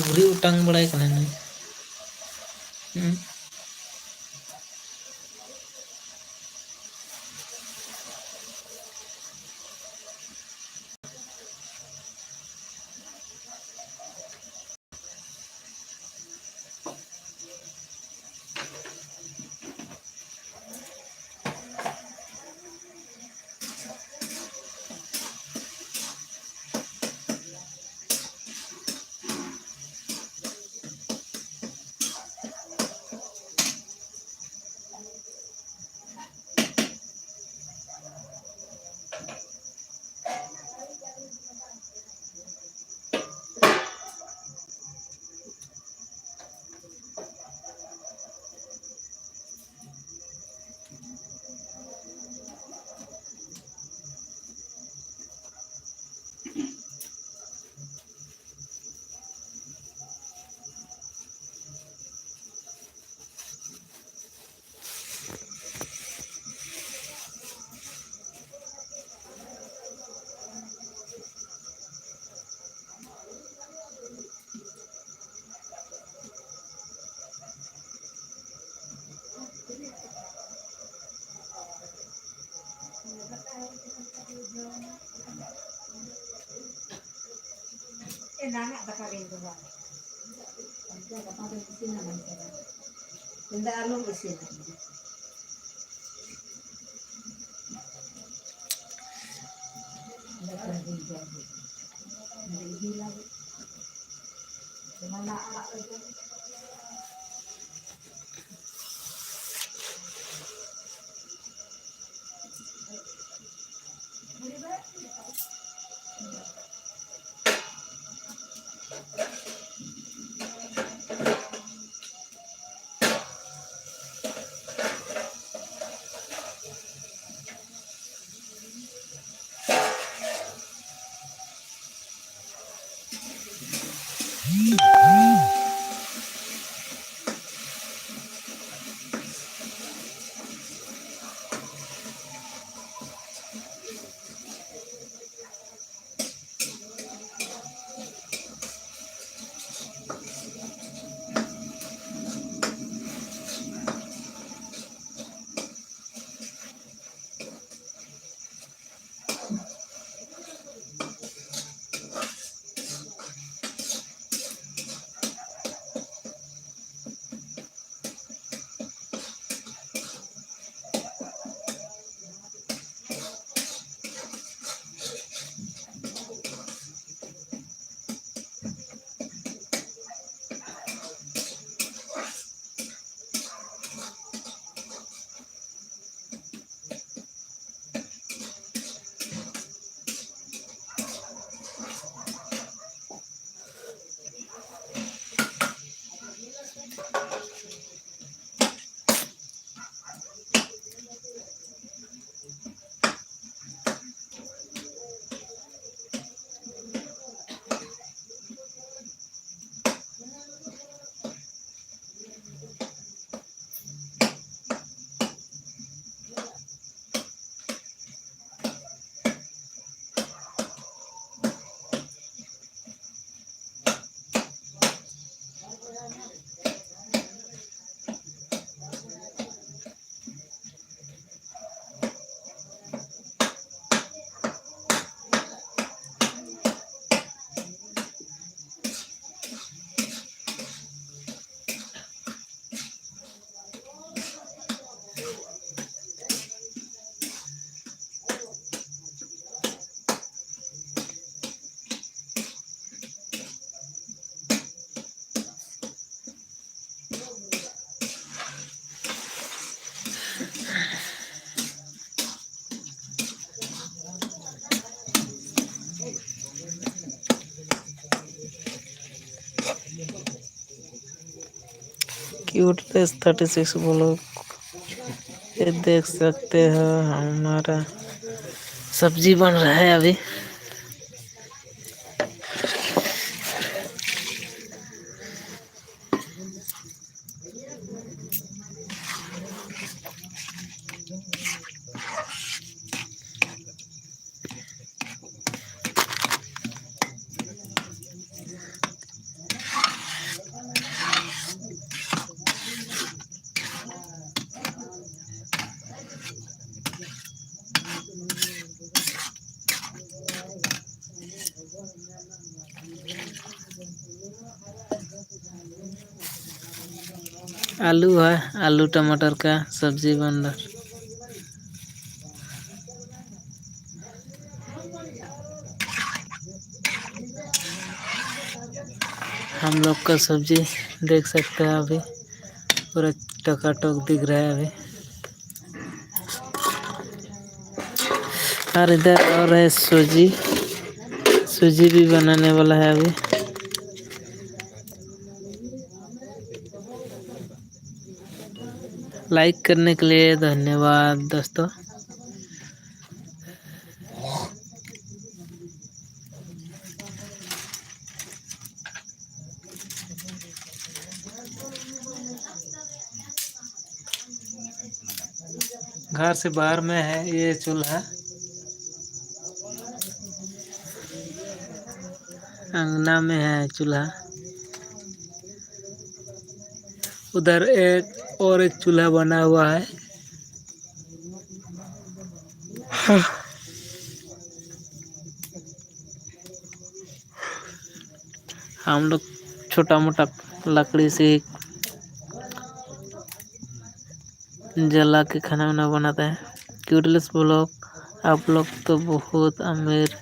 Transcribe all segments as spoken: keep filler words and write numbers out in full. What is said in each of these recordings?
ᱜᱷᱩᱨᱤ ᱚᱴᱟᱝ ᱵᱟᱲᱟᱭ ᱠᱟᱱᱟ ᱱᱩᱭ᱾ ᱦᱩᱸ᱾ ᱮᱱᱟᱱᱟᱜ ᱫᱟᱠᱟ ᱜᱤᱧ ᱡᱚᱢᱟ᱾ ᱜᱟᱯᱟ ᱫᱚ ᱤᱥᱤᱱᱟ ᱢᱮᱱᱛᱮ᱾ ᱢᱮᱱᱫᱟ ᱟᱞᱚᱢ ᱤᱥᱤᱱᱟ᱾ ᱫᱟᱠᱟ ᱜᱤᱧ ᱡᱚᱢ᱾ ᱢᱮᱱᱫᱟ ᱤᱫᱤ ᱞᱟᱹᱜᱤᱫ᱾ ᱚᱱᱟ ᱟᱲᱟᱜ ᱨᱮᱫᱚ क्यूटलेस थर्टी सिक्स ब्लॉग, ये देख सकते हो हमारा सब्जी बन रहा है अभी। आलू है, आलू टमाटर का सब्जी बन रहा। हम लोग का सब्जी देख सकते हैं, अभी पूरा टकाटक दिख रहा है अभी। और इधर और है सूजी, सूजी भी बनाने वाला है अभी। लाइक करने के लिए धन्यवाद दोस्तों। घर से बाहर में है ये चूल्हा, अंगना में है चूल्हा। उधर एक और एक चूल्हा बना हुआ है। हम लोग छोटा मोटा लकड़ी से जला के खाना वाना बनाते हैं। क्यूटलेस ब्लॉग, आप लोग तो बहुत अमीर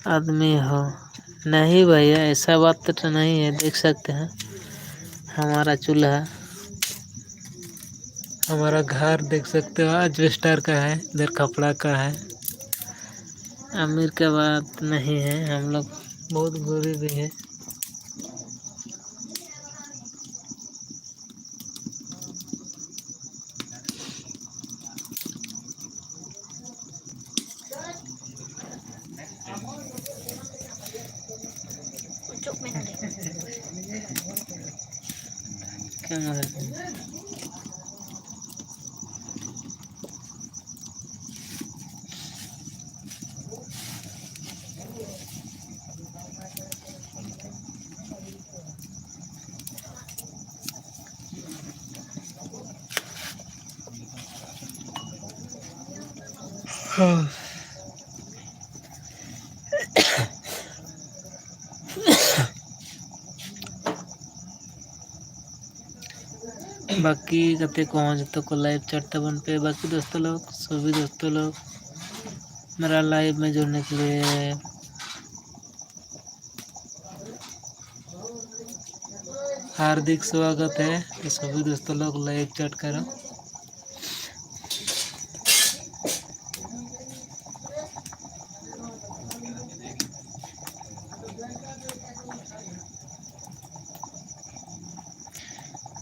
आदमी हो। नहीं भैया, ऐसा बात तो नहीं है। देख सकते हैं हमारा चूल्हा, हमारा घर देख सकते हो, एस्बेस्टर का है, इधर खपड़ा का है। अमीर का बात नहीं है, हम लोग बहुत गरीब है। बाकी गाते को हाँ, जब तक को लाइव चैट तबन पे, बाकी दोस्तों लोग, सभी दोस्तों लोग, मेरा लाइव में जुड़ने के लिए हार्दिक स्वागत है। तो सभी दोस्तों लोग लाइव चैट करो।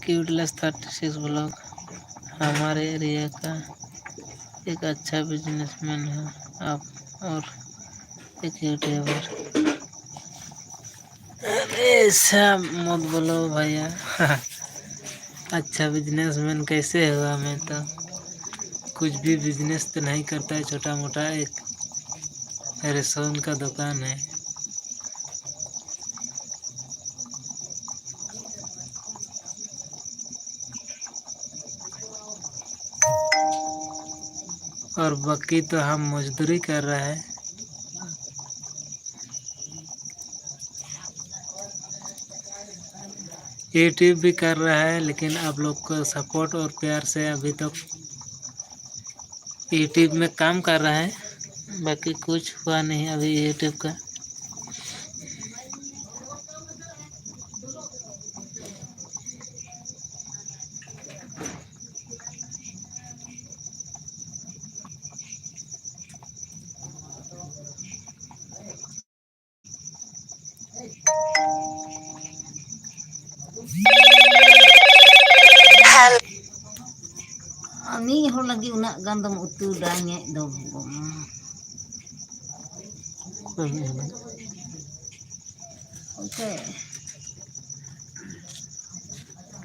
क्यूटलेस थर्टी सिक्स ब्लॉग हमारे एरिया का एक अच्छा बिजनेसमैन है। आप और एक यूट्यूबर। अरे ऐसा मत बोलो भैया। अच्छा बिजनेसमैन कैसे हुआ? मैं तो कुछ भी बिजनेस तो नहीं करता है, छोटा मोटा एक रेस्टोरेंट का दुकान है। और बाकी तो हम मजदूरी कर रहे हैं। यूट्यूब भी कर रहा है, लेकिन आप लोग को सपोर्ट और प्यार से अभी तक यूट्यूब में काम कर रहा है, बाकी कुछ हुआ नहीं अभी यूट्यूब का। ᱢᱤᱫ ᱦᱚᱲ ᱞᱟᱹᱜᱤᱫ ᱩᱱᱟᱹᱜ ᱜᱟᱱ ᱫᱚᱢ ᱩᱛᱩ ᱰᱟᱝᱮᱫ ᱫᱚ ᱜᱚᱜᱚ ᱢᱟ᱾ ᱚᱠᱚᱭ ᱢᱮᱱᱟ? ᱚᱠᱚᱭ?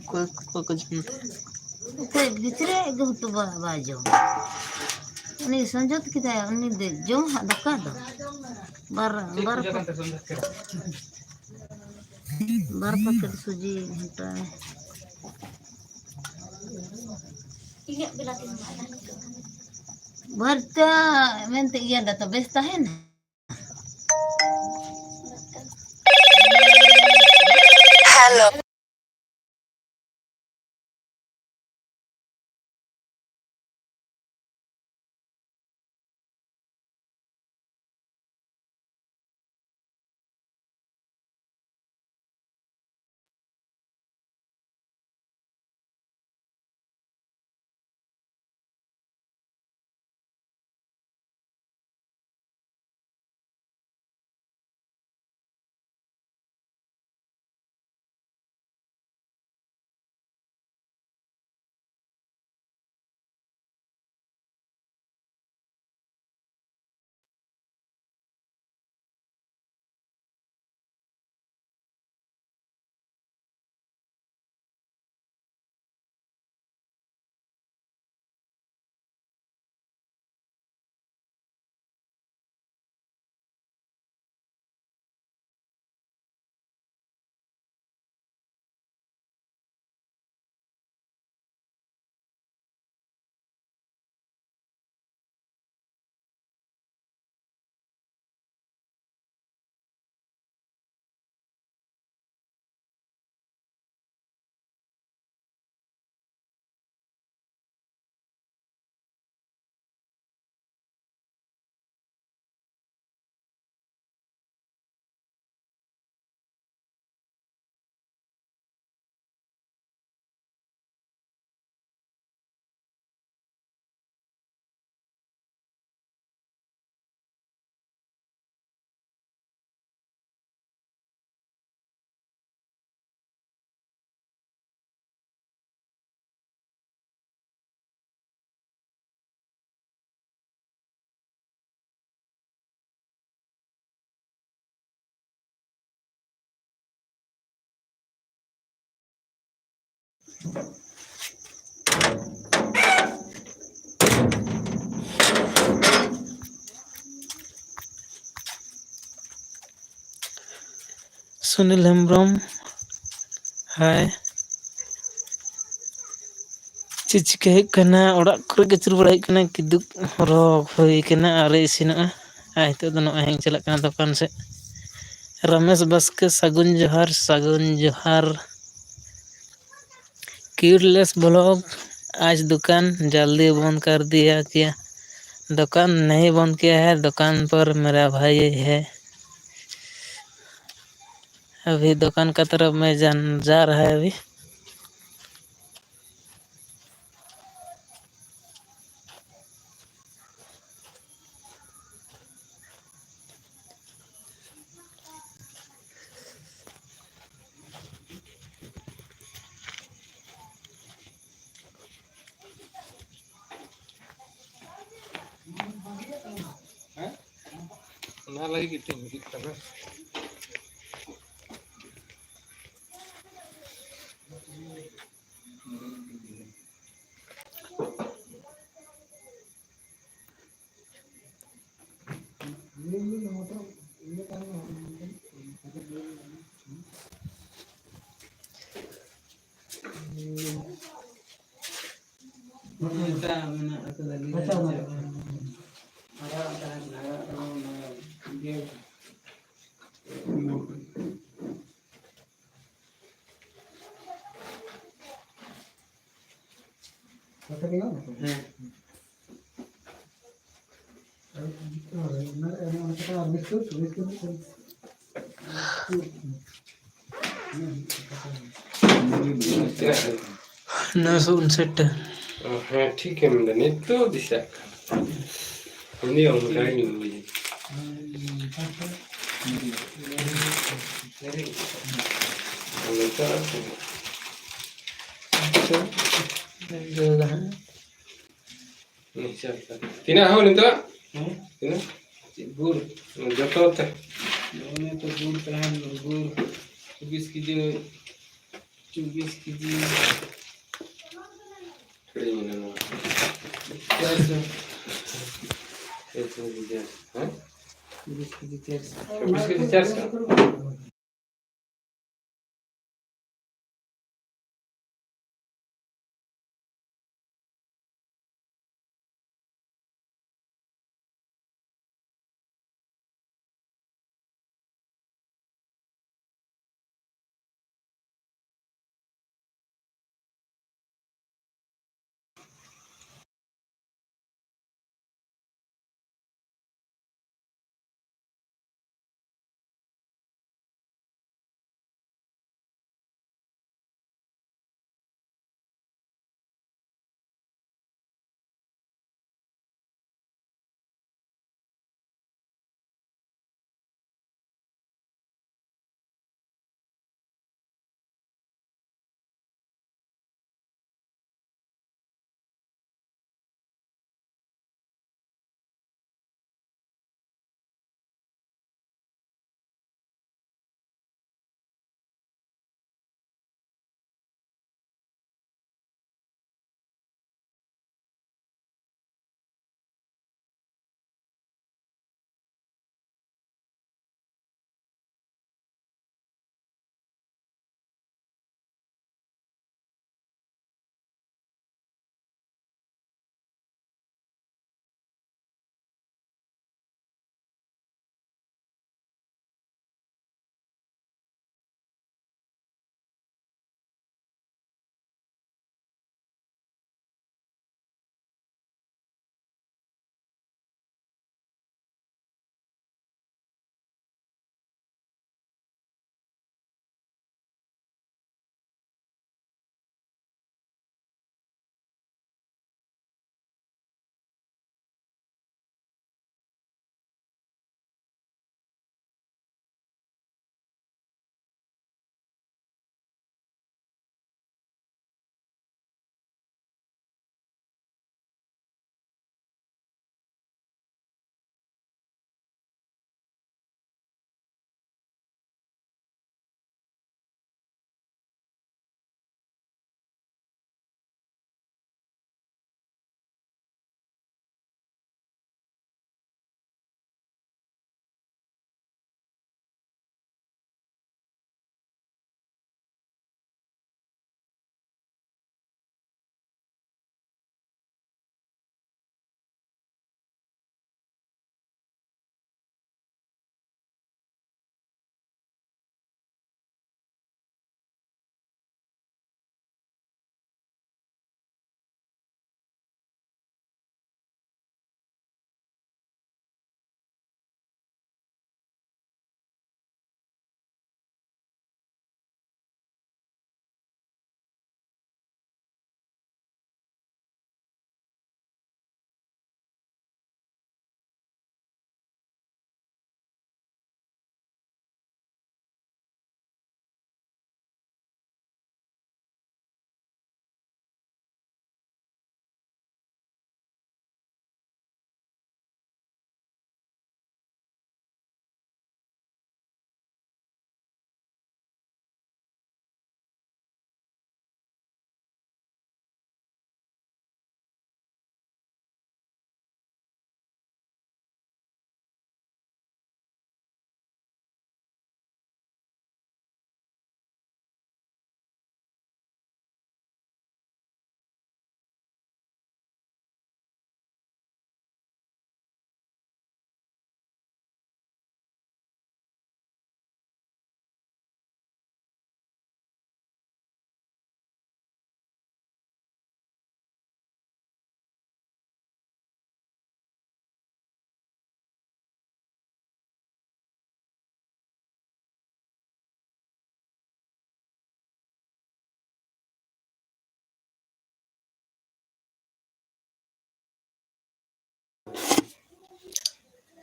ᱚᱠᱚᱭ, ᱚᱠᱚᱭ ᱠᱚ ᱡᱚᱢᱟ? ᱚᱠᱚᱭ ᱵᱷᱤᱛᱨᱤ ᱜᱮ ᱩᱛᱩ ᱵᱟ-, ᱵᱟᱭ ᱡᱚᱢᱟ᱾ ᱩᱱᱤ ᱥᱚᱧᱡᱚᱛ ᱠᱮᱫᱟᱭ, ᱩᱱᱤ ᱫᱚ ᱡᱚᱢ ᱦᱟᱸᱜ ᱫᱟᱠᱟ ᱫᱚ᱾ ᱵᱟᱨ, ᱵᱟᱨ ᱯᱟ-, ᱵᱟᱨ packet ᱥᱩᱡᱤ ᱜᱷᱟᱱᱴᱟ᱾ ᱤᱧᱟᱹᱜ ᱵᱮᱞᱟ ᱛᱤᱧ ᱮᱢᱟᱜ ᱫᱟ ᱱᱤᱛᱚᱜ᱾ ᱵᱷᱟᱨᱛᱟ ᱢᱮᱱᱛᱮ ᱤᱭᱟᱹ ᱫᱟᱛᱟ ᱵᱮᱥ ᱛᱟᱦᱮᱱᱟ᱾ ᱦᱮᱞᱳ᱾ ᱥᱩᱱᱤᱞ ᱦᱮᱢᱵᱨᱚᱢ, ᱦᱟᱭ᱾ ᱪᱮᱫ ᱪᱤᱠᱟᱹ ᱦᱩᱭᱩᱜ ᱠᱟᱱᱟ? ᱚᱲᱟᱜ ᱠᱚᱨᱮ ᱜᱮ ᱟᱹᱪᱩᱨ ᱵᱟᱲᱟ ᱦᱩᱭᱩᱜ ᱠᱟᱱᱟ, ᱠᱤᱫᱩᱵ ᱦᱚᱨᱚᱜ ᱦᱩᱭ ᱠᱟᱱᱟ, ᱟᱹᱣᱨᱤ ᱤᱥᱤᱱᱚᱜᱼᱟ᱾ ᱟᱨ ᱱᱤᱛᱚᱜ ᱫᱚ ᱱᱚᱜᱼᱚᱭ ᱦᱟᱸᱜ ᱤᱧ ᱪᱟᱞᱟᱜ ᱠᱟᱱᱟ ᱫᱚᱠᱟᱱ ᱥᱮᱫ᱾ ᱨᱟᱢᱮᱥ ᱵᱟᱥᱠᱮ, ᱥᱟᱹᱜᱩᱱ ᱡᱚᱦᱟᱨ, ᱥᱟᱹᱜᱩᱱ ᱡᱚᱦᱟᱨ᱾ क्यूटलेस ब्लॉग, आज दुकान जल्दी बंद कर दिया क्या? दुकान नहीं बंद किया है, दुकान पर मेरा भाई है। अभी दुकान का तरफ में जान, जा रहा है अभी। ᱚᱱᱟ ᱞᱟᱹᱜᱤᱫ ᱜᱮ ᱛᱤᱧ ᱦᱤᱡᱩᱜ ᱠᱟᱱᱟ᱾ ᱱᱚᱥᱚ ᱩᱱᱥᱟᱴ ᱴᱟᱠᱟ᱾ ᱚ, ᱦᱮᱸ, ᱴᱷᱤᱠ ᱮᱢ ᱢᱮᱱᱫᱟ᱾ ᱱᱤᱛᱚᱜ ᱫᱤᱥᱟᱹᱜ ᱠᱟᱱᱟ᱾ ᱩᱱᱤ ᱚᱱᱠᱟᱭ ᱧᱩᱭ᱾ ᱱᱤᱛᱚᱜ ᱟᱨ ᱪᱮᱫ? ᱟᱪᱪᱷᱟ᱾ ᱤᱧ ᱫᱚ ᱦᱟᱸᱜ᱾ ᱟᱪᱪᱷᱟ, ᱟᱪᱪᱷᱟ᱾ ᱛᱤᱱᱟᱹᱜ ᱦᱚᱸ ᱱᱤᱛᱚᱜ? ᱦᱮᱸ? ᱛᱤᱱᱟᱹᱜ? ᱪᱮᱫ ᱜᱩᱲ? ᱡᱚᱛᱚ ᱛᱮ? ᱚᱱᱮ ᱛᱚ ᱜᱩᱲ ᱛᱟᱦᱮᱱ, ᱜᱩᱲ ᱪᱚᱵᱵᱤᱥ ᱠᱮᱡᱤ᱾ ᱪᱚᱵᱵᱤᱥ ᱠᱮᱡᱤ᱾ ᱦᱮᱸ? ᱪᱚᱵᱵᱤᱥ ᱠᱮᱡᱤ ᱪᱟᱨᱥᱚ᱾ ᱪᱚᱵᱵᱤᱥ ᱠᱮᱡᱤ ᱪᱟᱨᱥᱚ᱾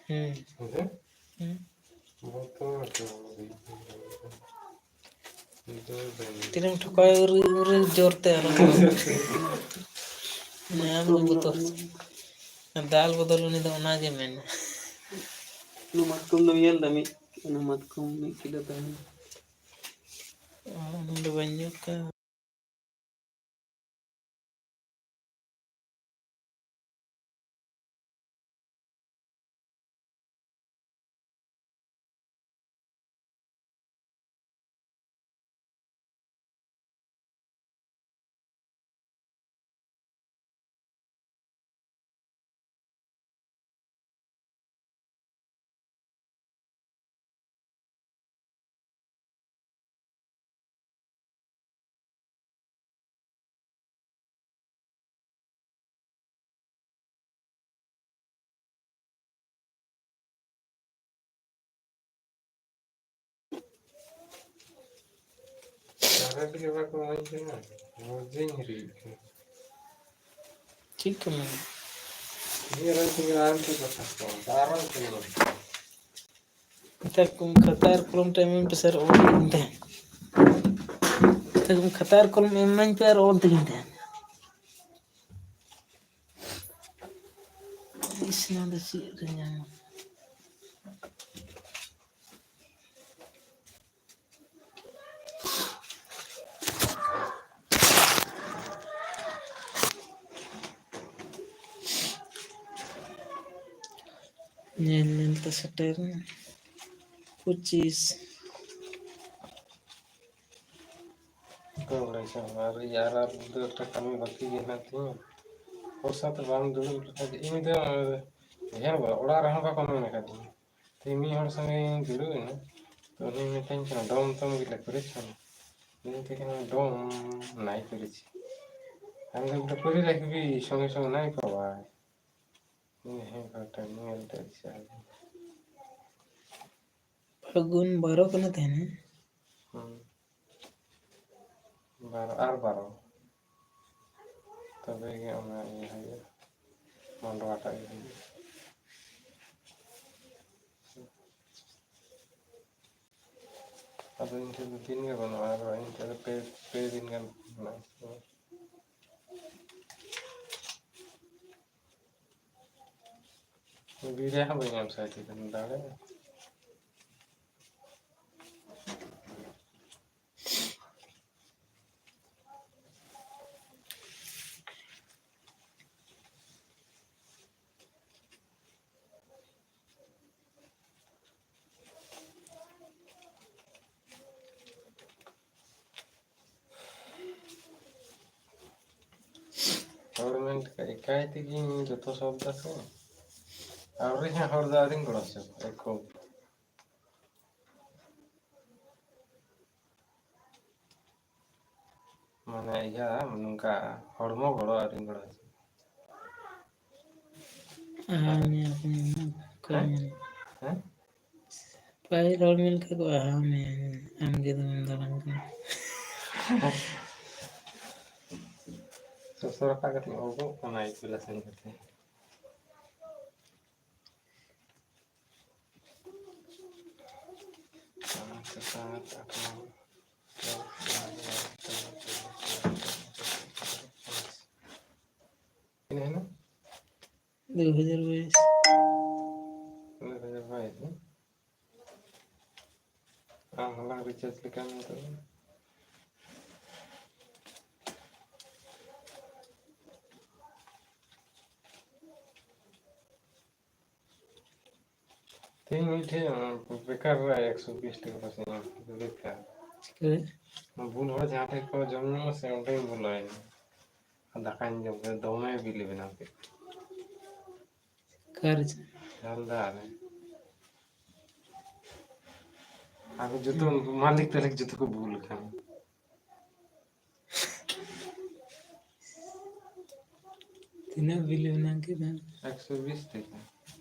ᱦᱩᱸ᱾ ᱦᱮᱸ? ᱦᱩᱸ᱾ ᱵᱚᱛᱚᱨ ᱫᱚ ᱦᱩᱭᱩᱜ ᱠᱟᱱᱟ᱾ ᱫᱟᱹᱲ ᱵᱟᱹᱧ ᱛᱤᱱᱟᱹᱜ ᱮᱢ ᱴᱷᱚᱠᱟᱣ ᱩᱨᱤ, ᱩᱨᱤ ᱡᱳᱨ ᱛᱮ ᱟᱨᱚ᱾ ᱧᱟᱢ ᱜᱮ ᱵᱚᱛᱚᱨ᱾ ᱫᱟᱞ ᱵᱚᱫᱚᱞ ᱩᱱᱤ ᱫᱚ ᱚᱱᱟ ᱜᱮ ᱢᱮᱱᱟ᱾ ᱚᱱᱟ ᱢᱟᱛᱠᱚᱢ ᱫᱚᱢ ᱧᱮᱞ ᱫᱟ? ᱢᱤᱫ, ᱚᱱᱟ ᱢᱟᱛᱠᱚᱢ ᱢᱤᱫ ᱠᱤᱞᱳ ᱛᱟᱦᱮᱱᱟ᱾ ᱚ, ᱚᱱᱟ ᱫᱚ ᱵᱟᱹᱧ ᱧᱮᱞ ᱠᱟᱜ᱾ ᱫᱟᱨᱮ ᱛᱮᱜᱮ ᱵᱟᱠᱚ ᱤᱢᱟᱹᱧ ᱠᱟᱱᱟ, ᱢᱚᱡᱽ ᱜᱤᱧ ᱦᱤᱨᱤᱡ ᱠᱟᱱᱟ᱾ ᱪᱮᱫ ᱠᱚ ᱢᱮᱱᱟ? ᱱᱤᱭᱟᱹ ᱨᱮ ᱛᱮᱜᱮ ᱟᱨ ᱢᱤᱫᱴᱮᱡ ᱠᱟᱛᱷᱟ ᱠᱚ, ᱟᱨ ᱢᱤᱫᱴᱮᱡ ᱠᱟᱛᱷᱟ᱾ ᱱᱮᱛᱟᱨ ᱠᱚ ᱠᱷᱟᱛᱟ ᱟᱨ ᱠᱚᱞᱚᱢ ᱴᱟᱭᱤᱢ ᱯᱮᱥᱟᱨ ᱚᱞ ᱛᱟᱹᱠᱤᱱ ᱛᱟᱦᱮᱸᱱ᱾ ᱱᱮᱛᱟᱨ ᱠᱚ ᱠᱷᱟᱛᱟ ᱟᱨ ᱠᱚᱞᱚᱢ ᱤᱢᱟᱹᱧ ᱯᱮ ᱟᱨ ᱚᱞ ᱛᱟᱹᱠᱤᱱ ᱛᱟᱦᱮᱸᱱ᱾ ᱤᱥ, ᱱᱚᱣᱟ ᱫᱚ ᱪᱮᱫ ᱨᱮ ᱧᱟᱢᱟ? ᱧᱮᱞ ᱧᱮᱞ ᱛᱮ ᱥᱮᱴᱮᱨ ᱮᱱᱟ ᱯᱚᱸᱪᱤᱥ᱾ ᱚᱠᱟ ᱵᱟᱲᱟᱭ ᱠᱟᱱᱟ, ᱟᱨ ᱤᱭᱟᱹ, ᱟᱨ, ᱟᱨ ᱫᱩ ᱮᱠᱴᱟ ᱠᱟᱹᱢᱤ ᱵᱟᱹᱠᱤ ᱜᱮ ᱦᱮᱱᱟᱜ ᱛᱤᱧᱟᱹ᱾ ᱦᱚᱲ ᱥᱟᱶᱛᱮ ᱵᱟᱢ ᱫᱩᱲᱩᱵ ᱞᱮᱠᱷᱟᱱ ᱤᱧ ᱫᱚ, ᱦᱮᱸ ᱵᱟ, ᱚᱲᱟᱜ ᱨᱮᱦᱚᱸ ᱵᱟᱠᱚ ᱢᱮᱱ ᱟᱠᱟᱫᱤᱧᱟ᱾ ᱛᱮ ᱢᱤᱫ ᱦᱚᱲ ᱥᱚᱸᱜᱮᱧ ᱫᱩᱲᱩᱵ ᱮᱱᱟ, ᱛᱚ ᱩᱱᱤᱭ ᱢᱮᱛᱟᱹᱧ ᱠᱟᱱᱟ, "ᱰᱚᱢ ᱛᱚᱢ ᱜᱮᱞᱮ ᱯᱮᱨᱮᱡ ᱠᱟᱱᱟ?" ᱤᱧ ᱢᱮᱛᱟᱭ ᱠᱟᱱᱟ, "ᱰᱚᱢ ᱱᱟᱭ ᱯᱮᱨᱮᱡ᱾ ᱟᱢ ᱫᱚ ᱵᱚᱞᱮ ᱯᱮᱨᱮᱡ ᱞᱮᱠᱷᱟᱱ ᱜᱮ ᱥᱚᱸᱜᱮ ᱥᱚᱸᱜᱮ ᱱᱟᱭ ᱠᱚ ᱵᱟᱭ᱾" ᱤᱧ ᱦᱮᱸ ᱜᱷᱚᱴᱟ ᱧᱮᱞ ᱛᱮ ᱟᱹᱰᱤ ᱥᱟᱹᱨᱤ᱾ ᱯᱷᱟᱹᱜᱩᱱ ᱵᱟᱨᱚ ᱠᱟᱱᱟ ᱛᱟᱦᱮᱱᱟ᱾ ᱦᱩᱸ᱾ ᱵᱟᱨᱚ ᱟᱨ ᱵᱟᱨᱚ᱾ ᱛᱚᱵᱮ ᱜᱮ ᱚᱱᱟ ᱤᱭᱟᱹ ᱦᱩᱭᱩᱜᱼᱟ, ᱢᱟᱰᱣᱟ ᱴᱟᱜ ᱤᱭᱟᱹ ᱦᱩᱭᱩᱜᱼᱟ᱾ ᱟᱫᱚ ᱤᱧ ᱴᱷᱮᱱ ᱫᱚ ᱫᱤᱱ ᱜᱮ ᱵᱟᱹᱱᱩᱜᱼᱟ, ᱟᱨ ᱤᱧ ᱴᱷᱮᱱ ᱫᱚ ᱯᱮ, ᱯᱮ ᱫᱤᱱ ᱜᱟᱱ ᱢᱮᱱᱟᱜᱼᱟ᱾ ᱵᱤᱨᱭᱟ ᱦᱚᱸ ᱵᱟᱹᱧ ᱮᱢ ᱥᱟᱭ ᱛᱤᱧ ᱫᱟᱲᱮ᱾ ᱦᱚᱲ ᱢᱮᱱ ᱞᱮᱠᱟ ᱮᱠᱟᱭ ᱛᱮᱜᱮᱧ ᱡᱚᱛᱚ ᱥᱚᱵᱫᱟ ᱥᱮ᱾ ᱟᱹᱣᱨᱤ ᱦᱟᱸᱜ ᱦᱚᱲ ᱫᱚ ᱟᱹᱣᱨᱤᱧ ᱜᱚᱲᱚ ᱦᱚᱪᱚ ᱠᱚᱣᱟ, ᱮᱠᱷᱚᱱ᱾ ᱢᱟᱱᱮ ᱤᱭᱟᱹ ᱱᱚᱝᱠᱟ ᱦᱚᱲᱢᱚ ᱜᱚᱲᱚ ᱟᱹᱣᱨᱤᱧ ᱜᱚᱲᱚ ᱦᱚᱪᱚ ᱠᱚᱣᱟ᱾ ᱟᱦᱟ, ᱢᱮᱭᱟ ᱠᱚ ᱢᱮᱱᱟ, ᱚᱠᱚᱭ ᱦᱮᱸ? ᱢᱮᱱᱟ? ᱦᱮᱸ? ᱯᱟᱹᱦᱤᱞ ᱦᱚᱲ ᱢᱮᱱ ᱞᱮᱠᱟ ᱠᱚ ᱟᱦᱟ ᱢᱮᱭᱟ, ᱟᱢᱜᱮ ᱫᱚᱢᱮᱢ ᱫᱟᱬᱟᱱ ᱠᱟᱱᱟ᱾ ᱥᱚᱥᱚ ᱨᱟᱯᱟᱜ ᱠᱟᱛᱮ ᱚᱰᱚᱠ ᱠᱟᱱᱟ ᱤᱯᱤᱞ ᱟᱥᱮᱱ ᱠᱟᱛᱮ᱾ ᱛᱤᱱᱟᱹᱜ ᱦᱩᱭᱱᱟ? ᱫᱩ ᱦᱟᱡᱟᱨ ᱵᱟᱭᱤᱥ᱾ ᱫᱩ ᱦᱟᱡᱟᱨ ᱵᱟᱭᱤᱥ, ᱦᱮᱸ? ᱟᱢ ᱦᱚᱞᱟᱢ recharge ᱞᱮᱠᱷᱟᱱ ᱱᱤᱛᱚᱜ ᱫᱚ᱾ ᱛᱮᱦᱮᱧ ᱢᱤᱫᱴᱷᱮᱡ ᱵᱮᱠᱟᱨ ᱨᱮ ᱮᱠᱥᱚ ᱵᱤᱥ ᱴᱟᱠᱟ ᱯᱚᱭᱥᱟᱧ ᱮᱢ ᱠᱮᱫᱟ, ᱵᱮᱠᱟᱨ᱾ ᱪᱤᱠᱟᱹ? ᱵᱩᱞ ᱦᱚᱲ ᱡᱟᱦᱟᱸ ᱴᱷᱮᱡ ᱠᱚ ᱡᱚᱢ ᱧᱩ ᱥᱮ, ᱚᱸᱰᱮᱧ ᱵᱚᱞᱚᱭᱮᱱᱟ᱾ ᱫᱟᱠᱟᱧ ᱡᱚᱢ ᱠᱮᱫᱟ, ᱫᱚᱢᱮ ᱵᱤᱞ ᱵᱮᱱᱟᱣ ᱠᱮᱫ᱾ ᱚᱠᱟᱨᱮ ᱪᱚ? ᱡᱷᱟᱞᱫᱟ ᱨᱮ᱾ ᱟᱫᱚ ᱡᱚᱛᱚ ᱦᱩᱸ᱾ ᱢᱟᱹᱞᱤᱠ ᱛᱟᱹᱞᱤᱠ ᱡᱚᱛᱚ ᱠᱚ ᱵᱩᱞ ᱟᱠᱟᱱᱟ᱾ ᱛᱤᱱᱟᱹᱜ ᱵᱤᱞ ᱵᱮᱱᱟᱣ ᱠᱮᱫᱟ? ᱮᱠᱥᱚ ᱵᱤᱥ ᱴᱟᱠᱟ᱾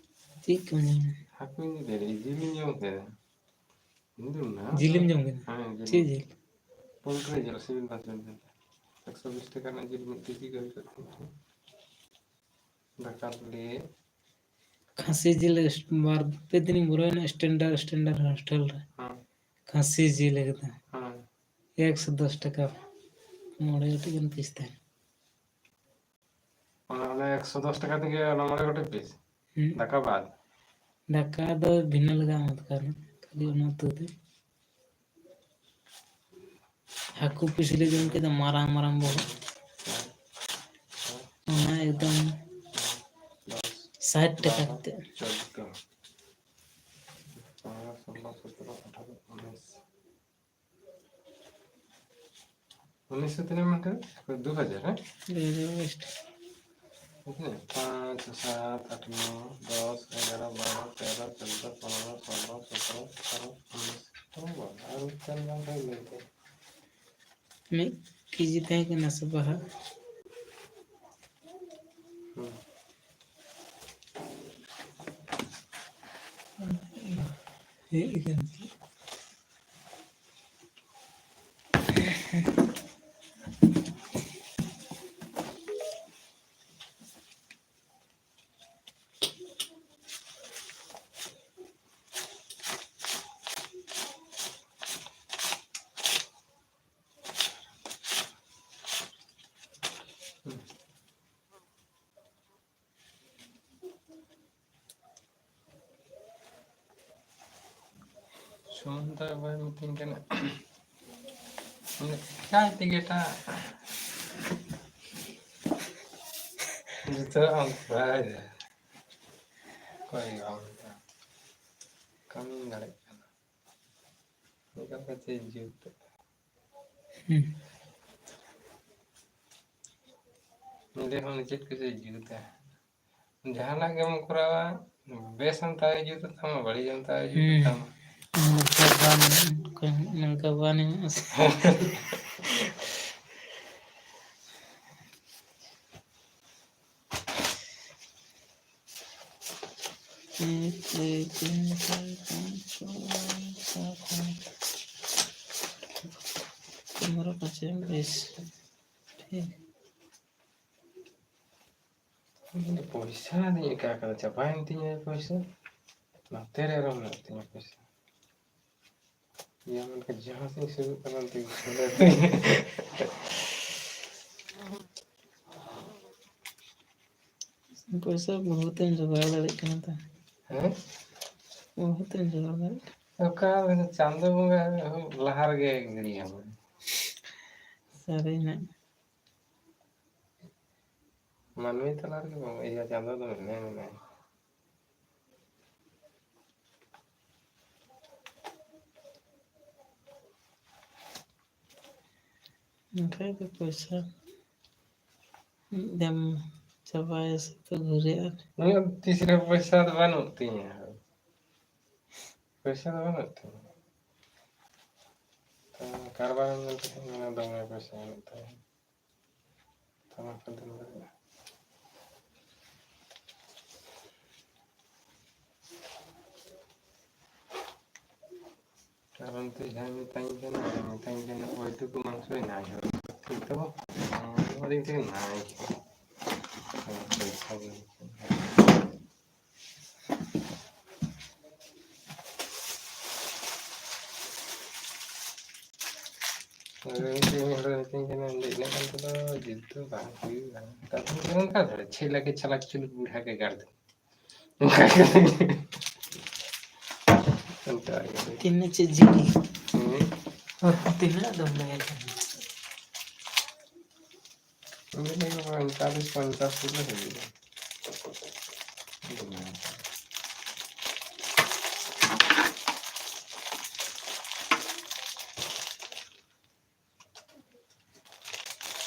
ᱪᱮᱫ ᱠᱚ ᱧᱟᱢᱟ? ᱦᱟᱹᱠᱩᱧ ᱤᱫᱤ ᱞᱮᱫᱟ, ᱡᱤᱞᱤᱧ ᱡᱚᱢ ᱠᱮᱫᱟ᱾ ᱤᱧ ᱫᱚ ᱚᱱᱟ ᱡᱤᱞᱮᱢ ᱡᱚᱢ ᱠᱮᱫᱟ? ᱦᱮᱸ, ᱡᱤᱞ᱾ ᱪᱮᱫ ᱡᱤᱞ? ᱯᱳᱞᱴᱨᱤ ᱡᱤᱞ, ᱥᱤᱵᱤᱞ ᱵᱟᱝ ᱥᱤᱵᱤᱞ ᱠᱟᱱ ᱛᱟᱦᱮᱸᱫ᱾ ᱮᱠᱥᱚ ᱵᱤᱥ ᱴᱟᱠᱟ ᱨᱮᱱᱟᱜ ᱡᱤᱞ ᱢᱤᱫ ᱠᱮᱡᱤ ᱜᱮ ᱦᱩᱭ ᱠᱚᱜ ᱛᱤᱧᱟ᱾ ᱫᱟᱠᱟ ᱞᱮ᱾ ᱠᱷᱟᱹᱥᱤ ᱡᱤᱞ ᱮᱥ-, ᱵᱟᱨ ᱯᱮ ᱫᱤᱱᱤᱧ ᱵᱚᱞᱚᱭᱮᱱᱟ standard, standard hostel ᱨᱮ᱾ ᱦᱮᱸ᱾ ᱠᱷᱟᱹᱥᱤ ᱡᱤᱞ ᱮᱠᱫᱚᱢ᱾ ᱦᱮᱸ᱾ ᱮᱠᱥᱚ ᱫᱚᱥ ᱴᱟᱠᱟ᱾ ᱢᱚᱬᱮ ᱜᱚᱴᱮᱡ ᱜᱟᱱ ᱯᱤᱥ ᱛᱟᱦᱮᱱᱟ᱾ ᱚᱱᱟ, ᱚᱱᱟ ᱮᱠᱥᱚ ᱫᱚᱥ ᱴᱟᱠᱟ ᱛᱮᱜᱮ ᱚᱱᱟ ᱢᱚᱬᱮ ᱜᱚᱴᱮᱡ ᱯᱤᱥ? ᱦᱩᱸ᱾ ᱫᱟᱠᱟ ᱵᱟᱫ? ᱫᱟᱠᱟ ᱫᱚ ᱵᱷᱤᱱᱟᱹ ᱞᱟᱜᱟᱜᱼᱟ, ᱚᱱᱟ ᱫᱚ ᱠᱷᱟᱹᱞᱤ ᱚᱱᱟ ᱩᱛᱩ ᱛᱮ᱾ ᱦᱟᱹᱠᱩ ᱯᱤᱥ ᱞᱮ ᱡᱚᱢ ᱠᱮᱫᱟ, ᱢᱟᱨᱟᱝ ᱢᱟᱨᱟᱝ ᱵᱚᱦᱚᱜ᱾ ᱚᱱᱟ ᱮᱠᱫᱚᱢ ᱥᱟᱴ ᱴᱟᱠᱟ ᱠᱟᱛᱮ᱾ ᱪᱳᱫᱫᱳ, ᱯᱚᱱᱨᱚ, ᱥᱳᱞᱞᱳ, ᱥᱚᱛᱨᱚ, ᱟᱴᱷᱟᱨᱚ, ᱩᱱᱤᱥ᱾ ᱩᱱᱤᱥᱥᱚ ᱛᱤᱱᱟᱹᱜ ᱢᱮᱱ ᱠᱮᱫᱟ? ᱫᱩ ᱦᱟᱡᱟᱨ, ᱦᱮᱸ? ᱫᱩ ᱦᱟᱡᱟᱨ ᱩᱱᱤᱥ᱾ ᱛᱤᱱᱟᱹᱜ? ᱯᱟᱸᱪ, ᱥᱟᱛ, ᱟᱴ, ᱱᱚ, ᱫᱚᱥ, ᱮᱜᱟᱨᱚ, ᱵᱟᱨᱚ, ᱛᱮᱨᱚ, ᱪᱳᱫᱫᱳ, ᱯᱚᱱᱨᱚ, ᱥᱳᱞᱞᱳ, ᱥᱚᱛᱨᱚ, ᱟᱴᱷᱟᱨᱚ, ᱩᱱᱤᱥ᱾ ᱚ ᱵᱟᱵᱟ, ᱟᱨ ᱢᱤᱫᱴᱟᱝ ᱜᱟᱱ ᱫᱚ ᱞᱟᱹᱭ ᱛᱮ᱾ ᱢᱤᱫ ᱠᱮᱡᱤ ᱛᱟᱦᱮᱸ ᱠᱟᱱᱟ ᱥᱮ ᱵᱟᱦᱟ? ᱦᱩᱸ᱾ ᱦᱮᱡ ᱟᱠᱟᱱ᱾ ᱥᱩᱢᱚᱱ ᱫᱚ ᱵᱟᱭ ᱢᱤᱛᱟᱹᱧ ᱠᱟᱱᱟ᱾ ᱢᱟᱱᱮ ᱮᱠᱟᱭ ᱛᱮᱜᱮ ᱮᱴᱟᱜ ᱡᱚᱛᱚᱣᱟᱜ ᱮᱢ ᱠᱚᱨᱟᱣ ᱮᱫᱟ᱾ ᱚᱠᱚᱭ ᱜᱮ ᱵᱟᱢ ᱢᱮᱛᱟᱭ ᱠᱟᱱᱟ᱾ ᱠᱟᱹᱢᱤ ᱫᱟᱲᱮᱭᱟᱜ ᱠᱟᱱᱟ᱾ ᱱᱚᱝᱠᱟ ᱠᱟᱛᱮ ᱡᱩᱛ᱾ ᱦᱩᱸ᱾ ᱱᱚᱰᱮ ᱦᱚᱸ ᱪᱮᱫ ᱠᱚ ᱪᱮᱫ ᱡᱩᱛᱟ? ᱡᱟᱦᱟᱱᱟᱜ ᱜᱮᱢ ᱠᱚᱨᱟᱣᱟ, ᱵᱮᱥ ᱮᱢ ᱛᱟᱣ ᱡᱩᱛ ᱛᱟᱢᱟ, ᱵᱟᱹᱲᱤᱡ ᱮᱢ ᱛᱟᱣ ᱡᱩᱛ ᱦᱩᱸ᱾ ᱛᱟᱢᱟ᱾ ᱱᱚᱝᱠᱟ ᱵᱟᱝ, ᱱᱚᱝᱠᱟ ᱵᱟᱝ ᱮᱢᱚᱜᱼᱟ ᱥᱮ᱾ ᱮᱠ, ᱫᱩᱭ, ᱛᱤᱱ, ᱪᱟᱨ, ᱯᱟᱸᱪ, ᱪᱷᱚ, ᱥᱟᱛ, ᱟᱴ, ᱯᱚᱱᱨᱚ, ᱯᱚᱸᱪᱤᱥ, ᱵᱤᱥ᱾ ᱴᱷᱤᱠ᱾ ᱤᱧ ᱫᱚ ᱯᱚᱭᱥᱟ ᱫᱚᱧ ᱮᱠᱟ ᱠᱟᱫᱟ, ᱪᱟᱵᱟᱭᱮᱱ ᱛᱤᱧᱟ ᱯᱚᱭᱥᱟ᱾ ᱱᱚᱛᱮ ᱨᱮ ᱟᱨᱚ ᱢᱮᱱᱟᱜ ᱛᱤᱧᱟ ᱯᱚᱭᱥᱟ᱾ ᱤᱭᱟᱹ ᱢᱮᱱᱠᱷᱟᱱ ᱡᱟᱦᱟᱸ ᱥᱮᱫ ᱤᱧ ᱥᱩᱨᱩᱜ ᱠᱟᱱᱟ, ᱚᱱᱛᱮ ᱜᱮ ᱠᱷᱩᱞᱟᱹᱣ ᱛᱤᱧ᱾ ᱯᱚᱭᱥᱟ ᱵᱚᱦᱩᱛ ᱮᱢ ᱡᱚᱜᱟᱲ ᱫᱟᱲᱮᱭᱟᱜ ᱠᱟᱱᱟ ᱛᱚ᱾ ᱦᱮᱸ? ᱵᱚᱦᱩᱛ ᱮᱢ ᱡᱚᱜᱟᱲ ᱫᱟᱲᱮᱭᱟᱜ ᱠᱟᱱᱟ᱾ ᱚᱠᱟ ᱨᱮ ᱪᱟᱸᱫᱚ ᱵᱚᱸᱜᱟ ᱞᱟᱦᱟ ᱨᱮᱜᱮ ᱜᱤᱲᱤᱭᱟᱢᱟ᱾ ᱥᱟᱹᱨᱤᱱᱟᱜ᱾ ᱢᱟᱹᱱᱢᱤ ᱛᱟᱞᱟ ᱨᱮᱜᱮ ᱵᱚᱸᱜᱟ, ᱤᱭᱟᱹ, ᱪᱟᱸᱫᱚ ᱫᱚ ᱢᱮᱱᱟᱭᱟ, ᱢᱮᱱᱟᱭᱟ᱾ ᱚᱱᱠᱟ ᱜᱮ ᱯᱚᱭᱥᱟ ᱢᱤᱫ ᱫᱚᱢ ᱪᱟᱵᱟᱭᱟ ᱥᱮ ᱛᱚ ᱜᱷᱩᱨᱮ ᱟᱨ ᱤᱧᱟᱹᱜ ᱛᱤᱥ ᱨᱮ ᱯᱚᱭᱥᱟ ᱫᱚ ᱵᱟᱹᱱᱩᱜ ᱛᱤᱧᱟᱹ᱾ ᱯᱚᱭᱥᱟ ᱫᱚ ᱵᱟᱹᱱᱩᱜ ᱛᱤᱧᱟᱹ᱾ ᱛᱚ ᱠᱟᱨᱵᱟᱨ ᱧᱮᱞ ᱠᱟᱛᱮ ᱢᱮᱱᱟ ᱫᱚᱢᱮ ᱯᱚᱭᱥᱟ ᱢᱮᱱᱟᱜ ᱛᱟᱭᱟ᱾ ᱛᱚ ᱚᱱᱟ ᱠᱚ ᱫᱚ ᱠᱟᱨᱚᱱ ᱛᱮ ᱡᱟᱦᱟᱸᱭ ᱢᱮᱛᱟᱧ ᱠᱟᱱᱟ, ᱢᱮᱛᱟᱧ ᱠᱟᱱᱟ, "ᱳᱭᱴᱩᱠᱩ ᱢᱟᱝᱥᱚᱭ ᱱᱟᱭ ᱦᱚᱲ, ᱴᱷᱤᱠ ᱛᱚ?" ᱟᱫᱚᱧ ᱢᱮᱛᱟᱭ ᱠᱟᱱᱟ, "ᱱᱟᱭ ᱜᱮ᱾ ᱯᱚᱭᱥᱟ ᱵᱟᱹᱱᱩᱜ ᱛᱤᱧᱟ᱾" ᱟᱫᱚ ᱢᱤᱫᱴᱮᱱ ᱦᱚᱲᱮ ᱢᱤᱛᱟᱹᱧ ᱠᱟᱱᱟ, "ᱤᱱᱟᱹᱜ ᱜᱟᱱ ᱛᱮᱫᱚ ᱡᱤᱞ ᱫᱚ ᱵᱟᱝ ᱦᱩᱭᱩᱜᱼᱟ᱾" ᱛᱟᱨᱯᱚᱨᱮ ᱚᱱᱠᱟ ᱫᱷᱟᱨᱟ, "ᱪᱷᱮ ᱞᱟᱠᱷᱮ ᱪᱷᱟᱞᱟᱠ ᱪᱩᱞᱩᱠ ᱵᱩᱲᱦᱟ ᱠᱮ ᱜᱟᱨ ᱫᱮ᱾" ᱚᱱᱠᱟ ᱜᱮ᱾ ᱛᱤᱱᱟᱹᱜ ᱪᱮᱫ ᱡᱤᱞ? ᱦᱩᱸ᱾ ᱛᱤᱱᱟᱹᱜ ᱫᱚᱢ ᱞᱟᱹᱭ ᱠᱟᱱᱟ? ᱩᱱᱤ ᱫᱚ ᱯᱚᱸᱭᱛᱟᱞᱤᱥ, ᱯᱚᱧᱪᱟᱥ ᱠᱤᱞᱳ ᱦᱩᱭᱩᱜᱼᱟ᱾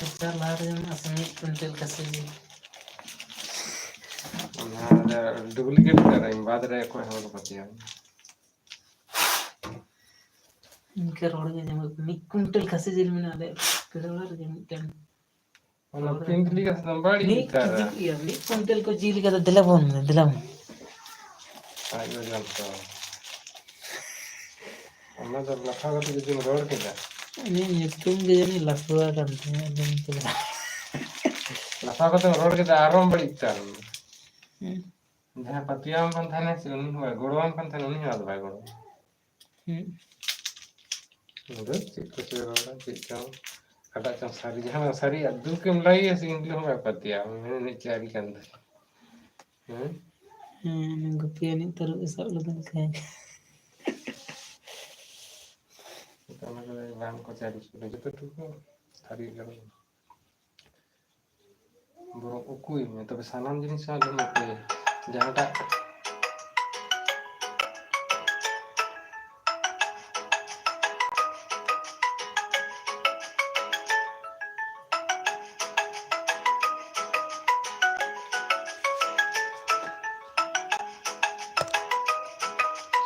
ᱟᱪᱪᱷᱟ, ᱞᱟᱦᱟ ᱨᱮ ᱡᱮᱢᱚᱱ ᱟᱥᱮ ᱢᱤᱫ ᱠᱩᱭᱱᱴᱟᱞ ᱠᱷᱟᱹᱥᱤ ᱡᱤᱞ᱾ ᱚᱱᱟ ᱫᱚ ᱰᱩᱯᱞᱤᱠᱮᱴ ᱠᱟᱫᱟᱹᱧ, ᱵᱟᱫᱽ ᱨᱮ ᱚᱠᱚᱭ ᱦᱚᱸ ᱵᱟᱠᱚ ᱯᱟᱹᱛᱭᱟᱹᱣᱟ᱾ ᱤᱱᱠᱟᱹ ᱨᱚᱲ ᱜᱮ ᱟᱸᱡᱚᱢᱚᱜ ᱠᱟᱱᱟ, ᱢᱤᱫ ᱠᱩᱭᱱᱴᱟᱞ ᱠᱷᱟᱹᱥᱤ ᱡᱤᱞ ᱢᱮᱱᱟᱜᱼᱟ ᱟᱞᱮ ᱯᱮᱲᱟ ᱚᱲᱟᱜ ᱨᱮᱜᱮ ᱢᱤᱫᱴᱮᱱ᱾ ᱚᱱᱟ ᱯᱤᱱᱴ ᱞᱮᱠᱟ ᱥᱮ ᱵᱟᱹᱲᱤᱡ ᱢᱤᱫ ᱩᱛᱟᱹᱨᱟ᱾ ᱠᱮᱡᱤ ᱜᱮᱭᱟ, ᱢᱤᱫ ᱠᱩᱭᱱᱴᱟᱞ ᱠᱚ ᱡᱤᱞ ᱠᱟᱫᱟ, ᱫᱮᱞᱟ ᱵᱚᱱ, ᱫᱮᱞᱟ ᱵᱚᱱ᱾ ᱟᱡ ᱵᱟᱡᱟᱨ ᱫᱚ᱾ ᱚᱱᱟ ᱫᱚ ᱞᱟᱯᱷᱟ ᱠᱟᱛᱮ ᱡᱩᱫᱤᱢ ᱨᱚᱲ ᱠᱮᱫᱟ᱾ ᱩᱱᱤ ᱧᱩᱛᱩᱢ ᱜᱮ ᱡᱟᱹᱱᱤᱡ ᱞᱟᱯᱷᱟ ᱠᱟᱱ ᱛᱟᱭᱟ, ᱟᱫᱚ ᱩᱱᱤ ᱫᱚ ᱞᱟᱯᱷᱟ ᱠᱟᱛᱮᱢ ᱨᱚᱲ ᱠᱮᱫᱟ, ᱟᱨᱦᱚᱸᱢ ᱵᱟᱹᱲᱤᱡ ᱩᱛᱟᱹᱨ ᱮᱱᱟ᱾ ᱦᱩᱸ᱾ ᱡᱟᱦᱟᱸᱭ ᱯᱟᱹᱛᱭᱟᱹᱣᱟᱢ ᱠᱟᱱ ᱛᱟᱦᱮᱱᱟ ᱥᱮ, ᱩᱱᱤ ᱦᱚᱸ ᱵᱟᱭ ᱜᱚᱲᱚᱣᱟᱢ ᱠᱟᱱ ᱛᱟᱦᱮᱱᱟ, ᱩᱱᱤ ᱦᱚᱸ ᱟᱫᱚ ᱵᱟᱭ ᱜᱚᱲᱚᱣᱟᱢᱟ᱾ ᱦᱩᱸ᱾ ᱟᱫᱚ ᱪᱮᱫ ᱠᱚᱪᱚᱭ ᱨᱚᱲᱟ, ᱪᱮᱫ ᱪᱚᱝ, ᱚᱠᱟᱴᱟᱜ ᱪᱚᱝ ᱥᱟᱹᱨᱤ, ᱡᱟᱦᱟᱸ ᱥᱟᱹᱨᱤᱭᱟᱜ ᱫᱩᱠᱮᱢ ᱞᱟᱹᱭᱟ ᱥᱮ, ᱤᱧ ᱫᱚ ᱵᱟᱭ ᱯᱟᱹᱛᱭᱟᱹᱣᱟ, ᱢᱮᱱᱮᱫ ᱪᱮᱫ ᱟᱹᱰᱤ ᱜᱟᱱ ᱫᱚ᱾ ᱦᱮᱸ? ᱦᱮᱸ, ᱜᱩᱯᱤ ᱟᱹᱱᱤᱡ ᱛᱟᱹᱨᱩᱵ ᱮ ᱥᱟᱵ ᱞᱮᱫᱮ ᱞᱮᱠᱟ᱾ ᱚᱱᱟ ᱠᱚᱫᱚ ᱵᱟᱝ ᱠᱚ ᱥᱟᱹᱨᱤ ᱠᱟᱱᱟ, ᱡᱚᱛᱚ ᱴᱩᱠᱩ ᱥᱟᱹᱨᱤ ᱠᱟᱱᱟ᱾ ᱵᱚᱨᱚᱝ ᱩᱠᱩᱭ ᱢᱮ, ᱛᱚᱵᱮ ᱥᱟᱱᱟᱢ ᱡᱤᱱᱤᱥ ᱦᱚᱸ ᱟᱞᱚᱢ ᱩᱠᱩᱭᱟ᱾ ᱡᱟᱦᱟᱸᱴᱟᱜ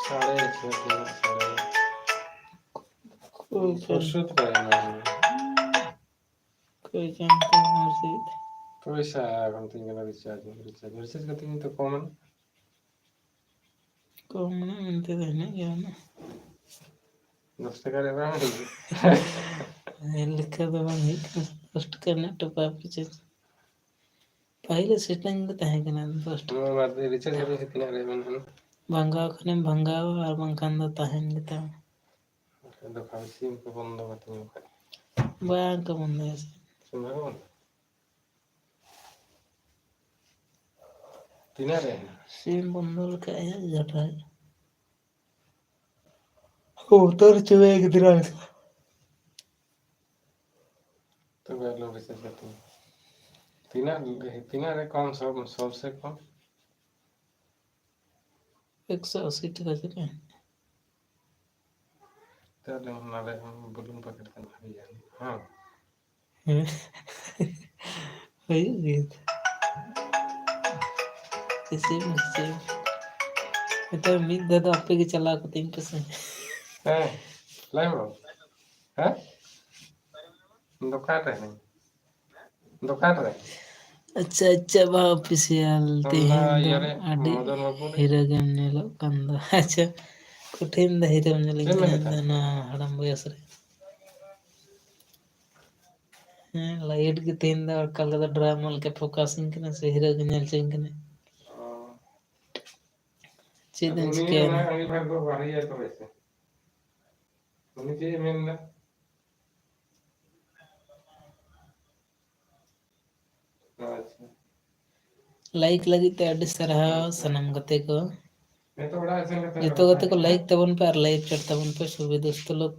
ᱥᱟᱲᱮ ᱪᱷᱚ ᱛᱤᱱᱟᱹᱜ ᱥᱟᱲᱮ? ᱚᱠᱚᱭ ᱪᱚᱝ? ᱯᱩᱨᱥᱚᱛ ᱠᱚ ᱮᱢᱟ ᱢᱮ᱾ ᱚᱠᱚᱭ ᱪᱚᱝ ᱠᱚ ᱢᱟᱥᱮ᱾ ᱯᱚᱭᱥᱟ ᱮᱢ ᱛᱤᱧ ᱠᱟᱱᱟ, recharge, recharge, recharge ᱠᱟᱛᱮ ᱤᱧ ᱛᱚ ᱠᱚᱢ ᱮᱱᱟ᱾ ᱠᱚᱢ ᱮᱱᱟ ᱢᱮᱱᱛᱮ ᱫᱚ ᱦᱮᱱᱟᱜ ᱜᱮᱭᱟ ᱚᱱᱟ᱾ ᱫᱚᱥ ᱴᱟᱠᱟ ᱨᱮ ᱵᱟᱝ ᱦᱩᱭᱩᱜᱼᱟ᱾ ᱧᱮᱞ ᱞᱮᱠᱟ ᱫᱚ ᱵᱟᱝ ᱦᱩᱭᱩᱜ ᱠᱟᱱᱟ, ᱫᱚᱥ ᱴᱟᱠᱟ ᱨᱮᱱᱟᱜ top up recharge᱾ ᱯᱟᱹᱦᱤᱞ setting ᱫᱚ ᱛᱟᱦᱮᱸ ᱠᱟᱱᱟ ᱫᱚᱥ ᱴᱟᱠᱟ᱾ ᱱᱚᱣᱟ ᱵᱟᱫ ᱨᱮ recharge ᱠᱟᱛᱮ ᱛᱤᱱᱟᱹᱜ ᱨᱮ ᱢᱮᱱᱟᱜᱼᱟ? ᱵᱷᱟᱸᱜᱟᱣ ᱠᱷᱟᱱᱮᱢ ᱵᱷᱟᱸᱜᱟᱣᱟ, ᱟᱨ ᱵᱟᱝᱠᱷᱟᱱ ᱫᱚ ᱛᱟᱦᱮᱱ ᱜᱮᱛᱟᱢᱟ᱾ ᱟᱫᱚ ᱠᱷᱟᱱ ᱥᱤᱢ ᱠᱚ ᱵᱚᱱᱫᱚ ᱠᱟᱛᱮ ᱧᱮᱞ ᱠᱷᱟᱱ᱾ ᱵᱟᱝ ᱠᱚ ᱵᱚᱱᱫᱚᱭᱟ ᱥᱤᱢ᱾ ᱥᱤᱢ ᱵᱟᱠᱚ ᱵᱚᱱᱫᱚᱭᱟ? ᱛᱤᱱᱟᱹᱜ ᱨᱮ? ᱥᱤᱢ ᱵᱚᱱᱫᱚ ᱞᱮᱠᱷᱟᱡ ᱦᱟᱸᱜ ᱡᱟᱴᱟᱭ᱾ ᱩᱛᱟᱹᱨ ᱪᱟᱵᱟᱭ ᱜᱤᱫᱽᱨᱟᱹ ᱞᱮᱠᱟ᱾ ᱛᱚᱵᱮ ᱟᱞᱚ recharge ᱠᱟᱛᱤᱧ᱾ ᱛᱤᱱᱟᱹᱜ, ᱛᱤᱱᱟᱹᱜ ᱨᱮ ᱠᱚᱢ ᱥᱚᱵ, ᱥᱚᱵ ᱥᱮ ᱠᱚᱢ? ᱮᱠᱥᱚ ᱟᱥᱤ ᱴᱟᱠᱟ ᱪᱮᱫ ᱞᱮᱠᱟ? ᱛᱟᱦᱞᱮ ᱚᱱᱟ ᱨᱮ ᱵᱩᱞᱩᱝ packet ᱠᱷᱟᱱ ᱵᱷᱟᱜᱮᱭᱟ, ᱦᱮᱸ? ᱦᱮᱸ᱾ ᱦᱩᱭᱩᱜ ᱜᱮᱭᱟ᱾ ᱦᱤᱥᱟᱹᱵ, ᱦᱤᱥᱟᱹᱵ᱾ ᱱᱮᱛᱟᱨ ᱢᱤᱫ ᱫᱷᱟᱣ ᱫᱚ ᱟᱯᱮ ᱜᱮ ᱪᱟᱞᱟᱣ ᱠᱟᱛᱮᱧ ᱯᱮᱥᱮ᱾ ᱦᱮᱸ, ᱞᱟᱹᱭ ᱢᱮ ᱵᱟᱵᱩ᱾ ᱦᱮᱸ? ᱫᱚᱠᱟᱱ ᱨᱮ ᱦᱮᱱᱟᱹᱧ᱾ ᱫᱚᱠᱟᱱ ᱨᱮ᱾ ᱟᱪᱪᱷᱟ, ᱟᱪᱪᱷᱟ, ᱵᱟ official ᱟᱢ ᱛᱮᱦᱮᱧ ᱫᱚ ᱫᱚ ᱤᱭᱟᱹ ᱨᱮ, ᱟᱹᱰᱤ ᱢᱚᱫᱚᱱ ᱵᱟᱹᱵᱩ ᱨᱮ᱾ ᱦᱤᱨᱳ ᱜᱮᱢ ᱧᱮᱞᱚᱜ ᱠᱟᱱ ᱫᱚ᱾ ᱟᱪᱪᱷᱟ, ᱠᱚᱴᱷᱤᱱ ᱫᱚ ᱦᱤᱨᱳᱢ ᱧᱮᱞᱤᱧ ᱪᱮᱫ ᱮᱢ ᱠᱟᱱᱟ ᱢᱮᱱᱮᱫ ᱤᱧ ᱫᱚ ᱛᱟᱦᱮᱸᱫ? ᱱᱚᱣᱟ ᱦᱟᱲᱟᱢ ᱵᱚᱭᱚᱥ ᱨᱮ᱾ ᱦᱮᱸ, light ᱜᱮ ᱛᱮᱦᱮᱧ ᱫᱚ ᱚᱠᱟ ᱞᱮᱠᱟ ᱫᱚ drama ᱞᱮᱠᱟ focus ᱤᱧ ᱠᱟᱱᱟ ᱥᱮ ᱦᱤᱨᱳ ᱜᱮ ᱧᱮᱞ ᱦᱚᱪᱚᱧ ᱠᱟᱱᱟ? ᱚ᱾ ᱪᱮᱫ ᱟᱫᱚ ᱮᱢ ᱩᱱᱤ ᱪᱤᱠᱟᱹᱭᱟ? ᱚᱱᱟ ᱩᱱᱤ ᱵᱷᱟᱜᱽ ᱫᱚ ᱵᱟᱹᱲᱤᱡ ᱛᱚᱵᱮ ᱥᱮ᱾ ᱩᱱᱤ ᱪᱮᱫ ᱮ ᱢᱮᱱ ᱮᱫᱟ? ᱟᱪᱪᱷᱟ᱾ ᱞᱟᱭᱤᱠ ᱞᱟᱹᱜᱤᱫ ᱛᱮ ᱟᱹᱰᱤ ᱥᱟᱨᱦᱟᱣ ᱥᱟᱱᱟᱢ ᱜᱟᱛᱮ ᱠᱚ᱾ ᱱᱤᱛᱚᱜ ᱚᱲᱟᱜ ᱥᱮᱱ ᱠᱟᱛᱮ ᱡᱚᱛᱚ ᱜᱟᱛᱮ ᱠᱚ ᱞᱟᱭᱤᱠ ᱛᱟᱵᱚᱱ ᱯᱮ ᱟᱨ ᱞᱟᱭᱤᱵᱷ ᱪᱮᱴ ᱛᱟᱵᱚᱱ ᱯᱮ᱾ ᱥᱚᱵᱷᱤ ᱫᱳᱥᱛᱚ ᱞᱳᱜ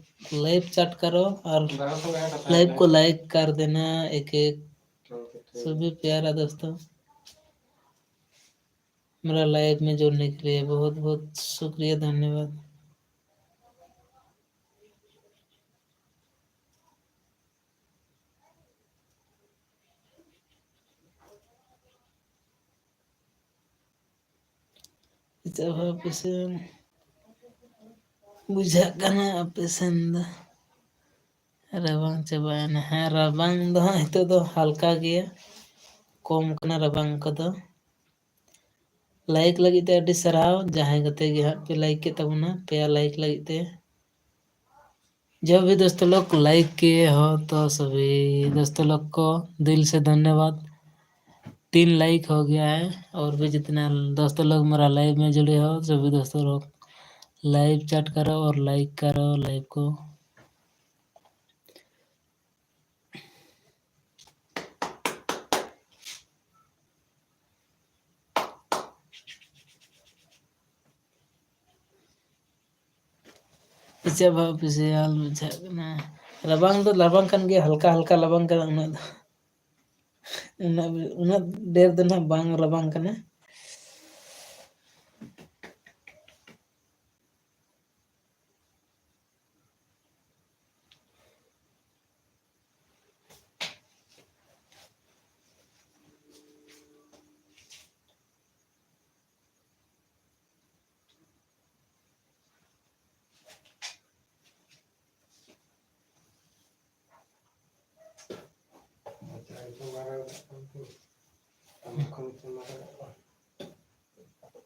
ᱞᱟᱭᱤᱵᱷ ᱪᱮᱴ ᱠᱟᱨᱳ ᱟᱨ ᱫᱟᱬᱟ ᱠᱚ ᱜᱟᱭᱟ ᱠᱟᱛᱷᱟ ᱞᱟᱭᱤᱵᱷ ᱠᱟᱱᱟ᱾ ᱠᱚ ᱞᱟᱭᱤᱠ ᱠᱟᱨ ᱫᱮᱱᱟ ᱮᱠ ᱮᱠ ᱴᱷᱤᱠ, ᱴᱷᱤᱠ। सभी प्यारा दोस्तों, मेरा लाइव में जुड़ने के लिए बहुत बहुत शुक्रिया, धन्यवाद। ᱪᱮᱫ ᱦᱚᱸ ᱟᱯᱮ ᱥᱮᱱ ᱵᱩᱡᱷᱟᱹᱜ ᱠᱟᱱᱟ ᱟᱯᱮ ᱥᱮᱱ ᱫᱚ ᱨᱟᱵᱟᱝ ᱪᱟᱵᱟᱭᱮᱱᱟ? ᱦᱮᱸ, ᱨᱟᱵᱟᱝ ᱫᱚ ᱦᱟᱸᱜ ᱱᱤᱛᱚᱜ ᱫᱚ ᱦᱟᱞᱠᱟ ᱜᱮᱭᱟ, ᱠᱚᱢ ᱠᱟᱱᱟ ᱨᱟᱵᱟᱝ ᱠᱚᱫᱚ᱾ ᱞᱟᱭᱤᱠ ᱞᱟᱹᱜᱤᱫ ᱛᱮ ᱟᱹᱰᱤ ᱥᱟᱨᱦᱟᱣ, ᱡᱟᱦᱟᱸᱭ ᱜᱟᱛᱮ ᱜᱮ ᱦᱟᱸᱜ ᱯᱮ ᱞᱟᱭᱤᱠ ᱠᱮᱫ ᱛᱟᱵᱚᱱᱟ, ᱯᱮᱭᱟ ᱞᱟᱭᱤᱠ ᱞᱟᱹᱜᱤᱫ ᱛᱮ᱾ जो भी दोस्तों लोग लाइक किए हो तो सभी दोस्तों लोग को दिल से धन्यवाद। तीन लाइक हो गया है और भी जितने दोस्तों लोग मेरा लाइव में जुड़े हो सभी दोस्तों लोग लाइव चैट करो और लाइक करो लाइव को। ᱤᱪᱟᱹᱜ ᱵᱟᱦᱟ ᱚᱯᱷᱤᱥᱤᱭᱟᱞ ᱵᱩᱡᱷᱟᱹᱜ ᱠᱟᱱᱟ᱾ ᱨᱟᱵᱟᱝ ᱫᱚ ᱨᱟᱵᱟᱝ ᱠᱟᱱ ᱜᱮᱭᱟ, ᱦᱟᱞᱠᱟ ᱦᱟᱞᱠᱟ ᱨᱟᱵᱟᱝ ᱠᱟᱱᱟ, ᱩᱱᱟᱹᱜ ᱫᱚ, ᱩᱱᱟᱹᱜ, ᱩᱱᱟᱹᱜ ᱰᱷᱮᱨ ᱫᱚ ᱱᱟᱦᱟᱜ ᱵᱟᱝ ᱨᱟᱵᱟᱝ ᱠᱟᱱᱟ᱾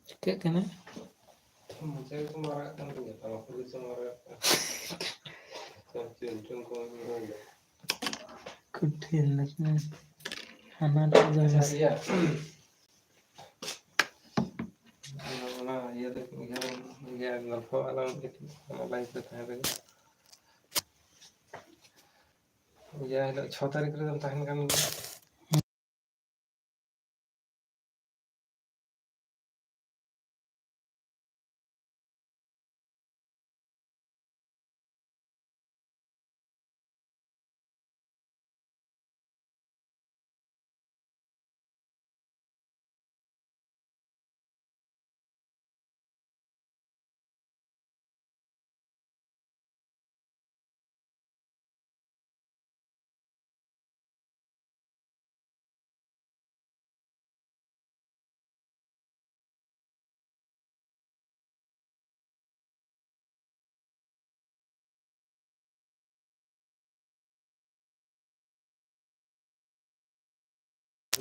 ᱪᱤᱠᱟᱹᱜ ᱠᱟᱱᱟ? ᱠᱚᱴᱷᱤᱱ ᱞᱮᱠᱟ᱾ ᱦᱟᱱᱟᱴᱟᱜ ᱫᱚ ᱟᱪᱪᱷᱟ, ᱤᱭᱟᱹ᱾ ᱚᱱᱟ, ᱚᱱᱟ ᱤᱭᱟᱹ ᱫᱚ, ᱤᱭᱟᱹ, ᱤᱭᱟᱹ ᱜᱚᱞᱯᱷᱚ ᱟᱞᱟᱝ ᱚᱱᱟ ᱞᱟᱭᱤᱱ ᱛᱮ ᱛᱟᱦᱮᱸ ᱨᱮᱜᱮ᱾ ᱡᱟ ᱦᱤᱞᱳᱜ ᱪᱷᱚ ᱛᱟᱹᱨᱤᱠᱷ ᱨᱮᱫᱚᱢ ᱛᱟᱦᱮᱱ ᱠᱟᱱ ᱜᱮᱭᱟ᱾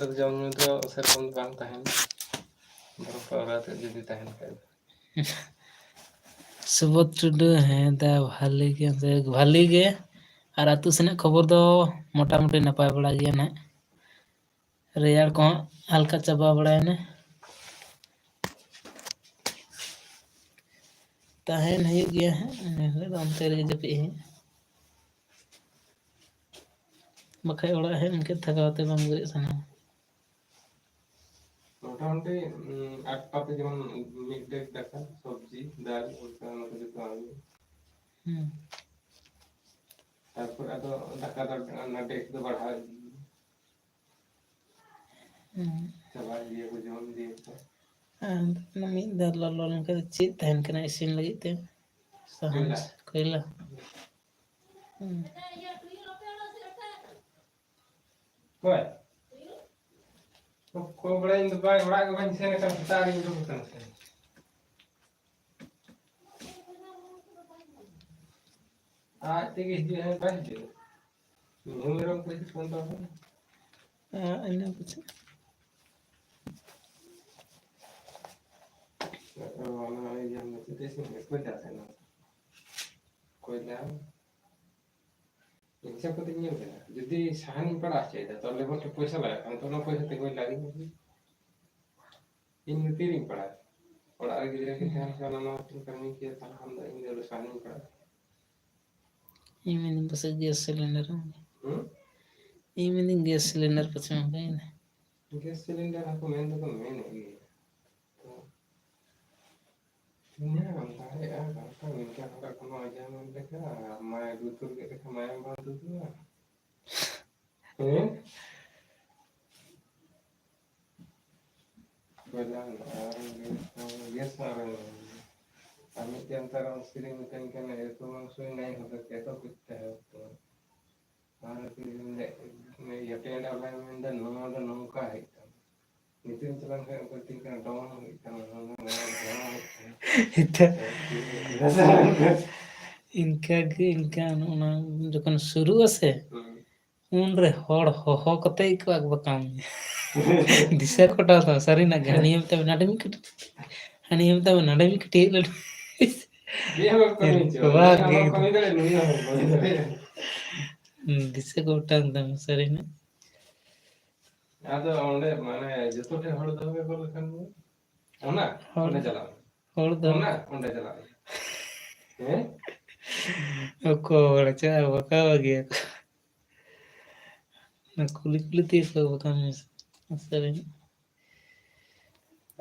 ᱟᱫᱚ ᱡᱚᱢ ᱧᱩ ᱫᱚ ᱥᱮᱨᱚᱠᱚᱢ ᱫᱚ ᱵᱟᱝ ᱛᱟᱦᱮᱱᱟ, ᱵᱚᱨᱚᱝ ᱯᱟᱣᱨᱟ ᱛᱮᱫ ᱡᱩᱫᱤ ᱛᱟᱦᱮᱱ ᱠᱷᱟᱡ ᱫᱚ᱾ ᱥᱩᱵᱳᱫᱷ ᱴᱩᱰᱩ, ᱦᱮᱸ ᱫᱟ, ᱵᱷᱟᱞᱤ ᱜᱮ, ᱵᱷᱟᱞᱤ ᱜᱮ᱾ ᱟᱨ ᱟᱹᱛᱩ ᱥᱮᱱᱟᱜ ᱠᱷᱚᱵᱚᱨ ᱫᱚ ᱢᱚᱴᱟᱢᱩᱴᱤ ᱱᱟᱯᱟᱭ ᱵᱟᱲᱟ ᱜᱮᱭᱟ ᱱᱟᱦᱟᱜ᱾ ᱨᱮᱭᱟᱲ ᱠᱚᱦᱚᱸ ᱦᱟᱞᱠᱟ ᱪᱟᱵᱟ ᱵᱟᱲᱟᱭᱮᱱᱟ᱾ ᱛᱟᱦᱮᱱ ᱦᱩᱭᱩᱜ ᱜᱮᱭᱟ ᱦᱟᱸᱜ, ᱤᱱᱟᱹ ᱦᱤᱞᱳᱜ ᱫᱚ ᱚᱱᱛᱮ ᱨᱮᱜᱮ ᱡᱟᱹᱯᱤᱫ ᱦᱩᱭᱩᱜᱼᱟ᱾ ᱵᱟᱠᱷᱟᱡ ᱚᱲᱟᱜ ᱦᱮᱡ ᱞᱮᱱᱠᱷᱟᱱ ᱛᱷᱟᱠᱟᱣ ᱛᱮ ᱵᱟᱝ ᱵᱮᱨᱮᱫ ᱥᱟᱱᱟᱣᱟ᱾ ᱢᱚᱴᱟᱢᱩᱴᱤ, ᱩᱸ, ᱟᱴᱴᱟ ᱛᱮ ᱡᱮᱢᱚᱱ ᱢᱤᱫ ᱰᱮᱠ ᱫᱟᱠᱟ, ᱥᱚᱵᱽᱡᱤ, ᱰᱟᱞ, ᱚᱱᱠᱟ ᱚᱱᱟ ᱠᱚ ᱡᱚᱛᱚ ᱟᱹᱜᱩᱭᱟ᱾ ᱦᱩᱸ᱾ ᱛᱟᱨᱯᱚᱨ ᱟᱫᱚ ᱫᱟᱠᱟ ᱫᱚ ᱚᱱᱟ ᱰᱮᱠ ᱫᱚ ᱵᱟᱲᱦᱟᱣ ᱤᱫᱤ᱾ ᱦᱩᱸ᱾ ᱪᱟᱵᱟ ᱤᱫᱤᱭᱟᱠᱚ, ᱡᱚᱢ ᱤᱫᱤᱭᱟᱠᱚ᱾ ᱟᱨ ᱢᱤᱫ ᱫᱷᱟᱣ ᱞᱚᱞᱚ ᱞᱮᱱᱠᱷᱟᱱ ᱫᱚ ᱪᱮᱫ ᱛᱟᱦᱮᱱ ᱠᱟᱱᱟ ᱤᱥᱤᱱ ᱞᱟᱹᱜᱤᱫ ᱛᱮ? ᱥᱟᱦᱟᱱ, ᱠᱚᱭᱞᱟ᱾ ᱠᱚᱭᱞᱟ? ᱦᱩᱸ᱾ ᱚᱠᱚᱭ? ᱚᱠᱚᱭ ᱵᱟᱲᱟᱭ, ᱤᱧ ᱫᱚ ᱵᱟᱭ, ᱚᱲᱟᱜ ᱜᱮ ᱵᱟᱹᱧ ᱥᱮᱱ ᱟᱠᱟᱱ, ᱥᱮᱛᱟᱜ ᱨᱤᱧ ᱩᱰᱩᱠ ᱟᱠᱟᱱᱟ ᱥᱮ᱾ ᱟᱡ ᱛᱮᱜᱮ ᱦᱤᱡᱩᱜ ᱟᱭ, ᱵᱟᱭ ᱦᱤᱡᱩᱜᱼᱟ᱾ ᱢᱤᱦᱩ ᱢᱮᱨᱚᱢ ᱠᱚ ᱦᱤᱡᱩᱜ ᱠᱟᱱ ᱛᱟᱵᱚᱱᱟ᱾ ᱟᱨ ᱤᱱᱟᱹ ᱯᱚᱪᱷᱮ᱾ ᱚᱱᱟ ᱤᱭᱟᱹ ᱢᱩᱪᱟᱹᱫ ᱨᱮ ᱥᱤᱢ ᱜᱮᱠᱚ ᱪᱟᱥ ᱮᱫᱟ᱾ ᱠᱚᱭᱞᱟ᱾ ᱦᱤᱥᱟᱹᱵ ᱠᱟᱛᱮ ᱧᱮᱞ ᱠᱮᱫᱟ, ᱡᱩᱫᱤ ᱥᱟᱦᱟᱱᱤᱧ ᱯᱟᱲᱟᱜ ᱦᱚᱪᱚᱭᱮᱫᱟ, ᱛᱟᱦᱚᱞᱮ ᱵᱚᱞᱮ ᱯᱚᱭᱥᱟ ᱞᱟᱜᱟᱜ ᱠᱟᱱᱟ, ᱛᱚ ᱚᱱᱟ ᱯᱚᱭᱥᱟ ᱛᱮ ᱠᱚᱭᱞᱟ ᱜᱤᱧ ᱟᱹᱜᱩᱭᱟ᱾ ᱤᱧ ᱫᱚ ᱛᱤᱨᱤᱧ ᱯᱟᱲᱟᱜᱼᱟ? ᱚᱲᱟᱜ ᱨᱮ ᱜᱤᱫᱽᱨᱟᱹ ᱠᱤᱱ ᱛᱟᱦᱮᱱ ᱠᱷᱟᱱ, ᱚᱱᱟ ᱠᱤᱱ ᱠᱟᱹᱢᱤ ᱠᱮᱭᱟ, ᱛᱟᱦᱞᱮ ᱠᱷᱟᱱ ᱫᱚ ᱤᱧ ᱫᱚ ᱥᱟᱦᱟᱱᱤᱧ ᱯᱟᱲᱟᱜᱼᱟ᱾ ᱤᱧ ᱢᱮᱱᱫᱟᱹᱧ ᱯᱟᱥᱮᱡ gas cylinder ᱮᱢ ᱦᱩᱸ? ᱤᱧ ᱢᱮᱱᱫᱟᱹᱧ gas cylinder ᱯᱟᱪᱷᱮ ᱚᱱᱠᱟᱭᱮᱱᱟ᱾ Gas cylinder ᱦᱚᱸᱠᱚ ᱢᱮᱱ ᱫᱚᱠᱚ ᱢᱮᱱᱮᱫ ᱜᱮᱭᱟ᱾ ᱛᱚ, ᱤᱧᱟᱹᱜ ᱫᱟᱲᱮᱭᱟᱜᱼᱟ, ᱠᱟᱱᱛᱷᱟ ᱢᱮᱱᱠᱷᱟᱱ ᱚᱱᱠᱟ ᱠᱳᱱᱳ ᱚᱡᱮ ᱵᱟᱹᱱᱩᱜ ᱞᱮᱠᱟ, ᱢᱟᱭᱟ ᱞᱩᱛᱩᱨ ᱜᱮᱫ ᱞᱮᱠᱷᱟᱱ ᱢᱟᱭᱟᱢ ᱵᱟᱝ ᱛᱩᱫᱩᱜᱼᱟ᱾ ᱦᱮᱸ? ᱵᱟᱡᱟᱣ ᱮᱱᱟ, ᱟᱨ ᱜᱮᱥ ᱦᱚᱸ ᱟᱨᱚ ᱟᱨ ᱢᱤᱫᱴᱮᱱ ᱛᱟᱨᱟ ᱢᱤᱥᱛᱨᱤ ᱢᱤᱛᱟᱹᱧ ᱠᱟᱱᱟ, "ᱮᱛᱚ ᱢᱟᱝᱥᱚ ᱱᱟᱭ ᱦᱚᱫᱚ ᱠᱮᱛᱚ ᱠᱩᱪ ᱛᱟᱦᱮᱸ ᱩᱛᱚ?" ᱟᱨ ᱤᱭᱟᱹ ᱴᱮᱱᱰ ᱟᱞᱟᱭ ᱢᱮᱱᱫᱟ, "ᱱᱚᱣᱟ ᱫᱚ ᱱᱚᱝᱠᱟ ᱦᱩᱭᱩᱜ ᱛᱟᱢᱟ, ᱱᱤᱛᱚᱜ ᱪᱟᱞᱟᱣ ᱞᱮᱱᱠᱷᱟᱱ ᱚᱠᱚᱭ ᱴᱷᱮᱱ ᱠᱟᱱᱟ, ᱰᱚᱢ ᱦᱩᱭᱩᱜ ᱛᱟᱢᱟ, ᱱᱚᱣᱟ ᱫᱚ ᱱᱚᱣᱟ ᱦᱩᱭᱩᱜ ᱛᱟᱢᱟ᱾" ᱮᱛᱚ ᱤᱱᱠᱟᱹ ᱜᱮ, ᱤᱱᱠᱟᱹ ᱚᱱᱟ ᱡᱚᱠᱷᱚᱱ ᱥᱩᱨᱩᱜ ᱟᱥᱮ, ᱦᱩᱸ᱾ ᱩᱱᱨᱮ ᱦᱚᱲ ᱦᱚᱦᱚ ᱠᱟᱛᱮ ᱜᱮᱠᱚ ᱟᱠᱵᱟᱠᱟᱣ ᱢᱮᱭᱟ᱾ ᱫᱤᱥᱟᱹ ᱠᱚᱴᱟᱣ ᱛᱟᱢᱟ, ᱥᱟᱹᱨᱤᱱᱟᱜ ᱜᱮ᱾ ᱦᱟᱹᱱᱤ ᱢᱮᱛᱟᱭ ᱢᱮ, "ᱱᱟᱰᱮ ᱢᱤᱫ ᱠᱟᱹᱴᱤᱡ", ᱦᱟᱹᱱᱤ ᱢᱮᱛᱟᱭ ᱢᱮ, "ᱱᱟᱰᱮ ᱢᱤᱫ ᱠᱟᱹᱴᱤᱡ ᱦᱮᱡ ᱞᱮᱱ ᱢᱮ᱾" ᱱᱤᱭᱟᱹ ᱦᱚᱸ ᱠᱟᱹᱢᱤ ᱦᱚᱪᱚ, ᱵᱟᱝ ᱱᱤᱭᱟᱹ ᱦᱚᱸ ᱜᱮ᱾ ᱠᱟᱹᱢᱤ ᱫᱟᱲᱮᱭᱟᱜᱼᱟ, ᱱᱩᱭ ᱦᱚᱸ ᱠᱟᱹᱢᱤ ᱫᱟᱲᱮᱭᱟᱜᱼᱟ᱾ ᱦᱩᱸ, ᱫᱤᱥᱟᱹ ᱠᱚ ᱚᱴᱟᱝ ᱛᱟᱢᱟ, ᱥᱟᱹᱨᱤᱱᱟᱜ᱾ ᱟᱫᱚ ᱚᱸᱰᱮ, ᱢᱟᱱᱮ, ᱡᱚᱛᱚ ᱴᱷᱮᱱ ᱦᱚᱲ ᱫᱚᱦᱚ ᱜᱮ ᱜᱚᱞ ᱞᱮᱠᱷᱟᱱ ᱫᱚ, ᱚᱱᱟ, ᱦᱚᱲ, ᱚᱸᱰᱮ ᱪᱟᱞᱟᱜ ᱢᱮ᱾ ᱦᱚᱲ ᱫᱚ ᱚᱱᱟ, ᱚᱸᱰᱮ ᱪᱟᱞᱟᱜ ᱢᱮ᱾ ᱦᱮᱸ? ᱚᱠᱚᱭ ᱪᱚ ᱵᱟᱠᱟ ᱵᱟᱹᱜᱤᱭᱟ ᱠᱚ᱾ ᱚᱱᱟ ᱠᱩᱞᱤ ᱠᱩᱞᱤ ᱛᱮᱜᱮ ᱠᱚ ᱵᱟᱠᱟ ᱢᱮᱥᱟ ᱨᱮ᱾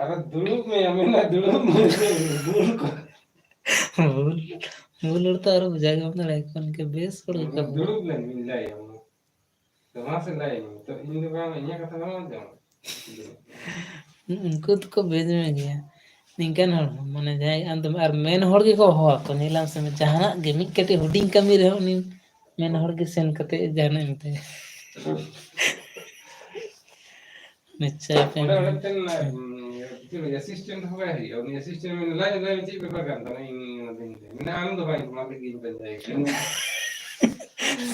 ᱟᱨᱚ ᱫᱩᱲᱩᱵ ᱢᱮ, ᱢᱮᱱᱟ ᱫᱩᱲᱩᱵ ᱢᱮ, ᱵᱩᱞ ᱠᱚ᱾ ᱵᱩᱞ, ᱵᱩᱞ ᱦᱚᱲ ᱛᱚ ᱟᱨᱚ ᱵᱩᱡᱷᱟᱹᱣ ᱜᱮ ᱵᱟᱢ ᱫᱟᱲᱮᱭᱟᱠᱚ ᱠᱟᱱᱟ, ᱩᱱᱠᱩ ᱵᱮᱥ ᱦᱚᱲ ᱜᱮ ᱠᱟᱱᱟ᱾ ᱫᱩᱲᱩᱵ ᱞᱮᱱ ᱜᱤᱧ ᱞᱟᱹᱭ ᱟᱢᱟ᱾ ᱛᱚ ᱢᱟᱥᱮ ᱞᱟᱹᱭ ᱢᱮ, ᱛᱚ ᱤᱧ ᱫᱚ ᱵᱟᱝ, ᱤᱧᱟᱹᱜ ᱠᱟᱛᱷᱟ ᱵᱟᱢ ᱟᱸᱡᱚᱢᱟ? ᱩᱱᱠᱩ ᱫᱚᱠᱚ ᱵᱮᱡᱽ ᱢᱮ ᱜᱮᱭᱟ᱾ ᱱᱤᱝᱠᱟᱱ ᱦᱚᱲ ᱦᱚᱸ, ᱢᱟᱱᱮ, ᱡᱟᱦᱟᱸᱭ ᱟᱢ ᱫᱚᱢ, ᱟᱨ ᱢᱮᱱ ᱦᱚᱲ ᱜᱮᱠᱚ ᱦᱚᱦᱚ ᱟᱠᱚ, ᱧᱮᱞᱟᱢ ᱥᱮ, ᱡᱟᱦᱟᱱᱟᱜ ᱜᱮ, ᱢᱤᱫ ᱠᱟᱹᱴᱤᱡ ᱦᱩᱰᱤᱧ ᱠᱟᱹᱢᱤ ᱨᱮᱦᱚᱸ ᱩᱱᱤ ᱢᱮᱱ ᱦᱚᱲ ᱜᱮ ᱥᱮᱱ ᱠᱟᱛᱮ ᱡᱟᱦᱟᱱᱟᱜ ᱮ ᱢᱮᱛᱟᱭᱟ᱾ ᱟᱪᱪᱷᱟ, ᱟᱯᱮ ᱚᱸᱰᱮ ᱢᱤᱫᱴᱮᱱ, ᱩᱸ, ᱪᱮᱫ ᱞᱟᱹᱭᱟ, assistant ᱦᱚᱸ ᱵᱟᱭ ᱦᱩᱭᱩᱜᱼᱟ᱾ ᱩᱱᱤ assistant ᱢᱮᱱᱟ, "ᱞᱟᱹᱭ, ᱞᱟᱹᱭ, ᱪᱮᱫ ᱵᱮᱯᱟᱨ ᱠᱟᱱ ᱛᱟᱢᱟ?" ᱤᱧ ᱚᱱᱟ ᱫᱚᱧ ᱞᱟᱹᱭᱟ᱾ ᱢᱮᱱᱟ, "ᱟᱢ ᱫᱚ ᱵᱟᱝ, ᱚᱱᱟ ᱞᱟᱹᱜᱤᱫ ᱤᱧ ᱯᱟᱸᱡᱟᱭ ᱠᱟᱱᱟ᱾"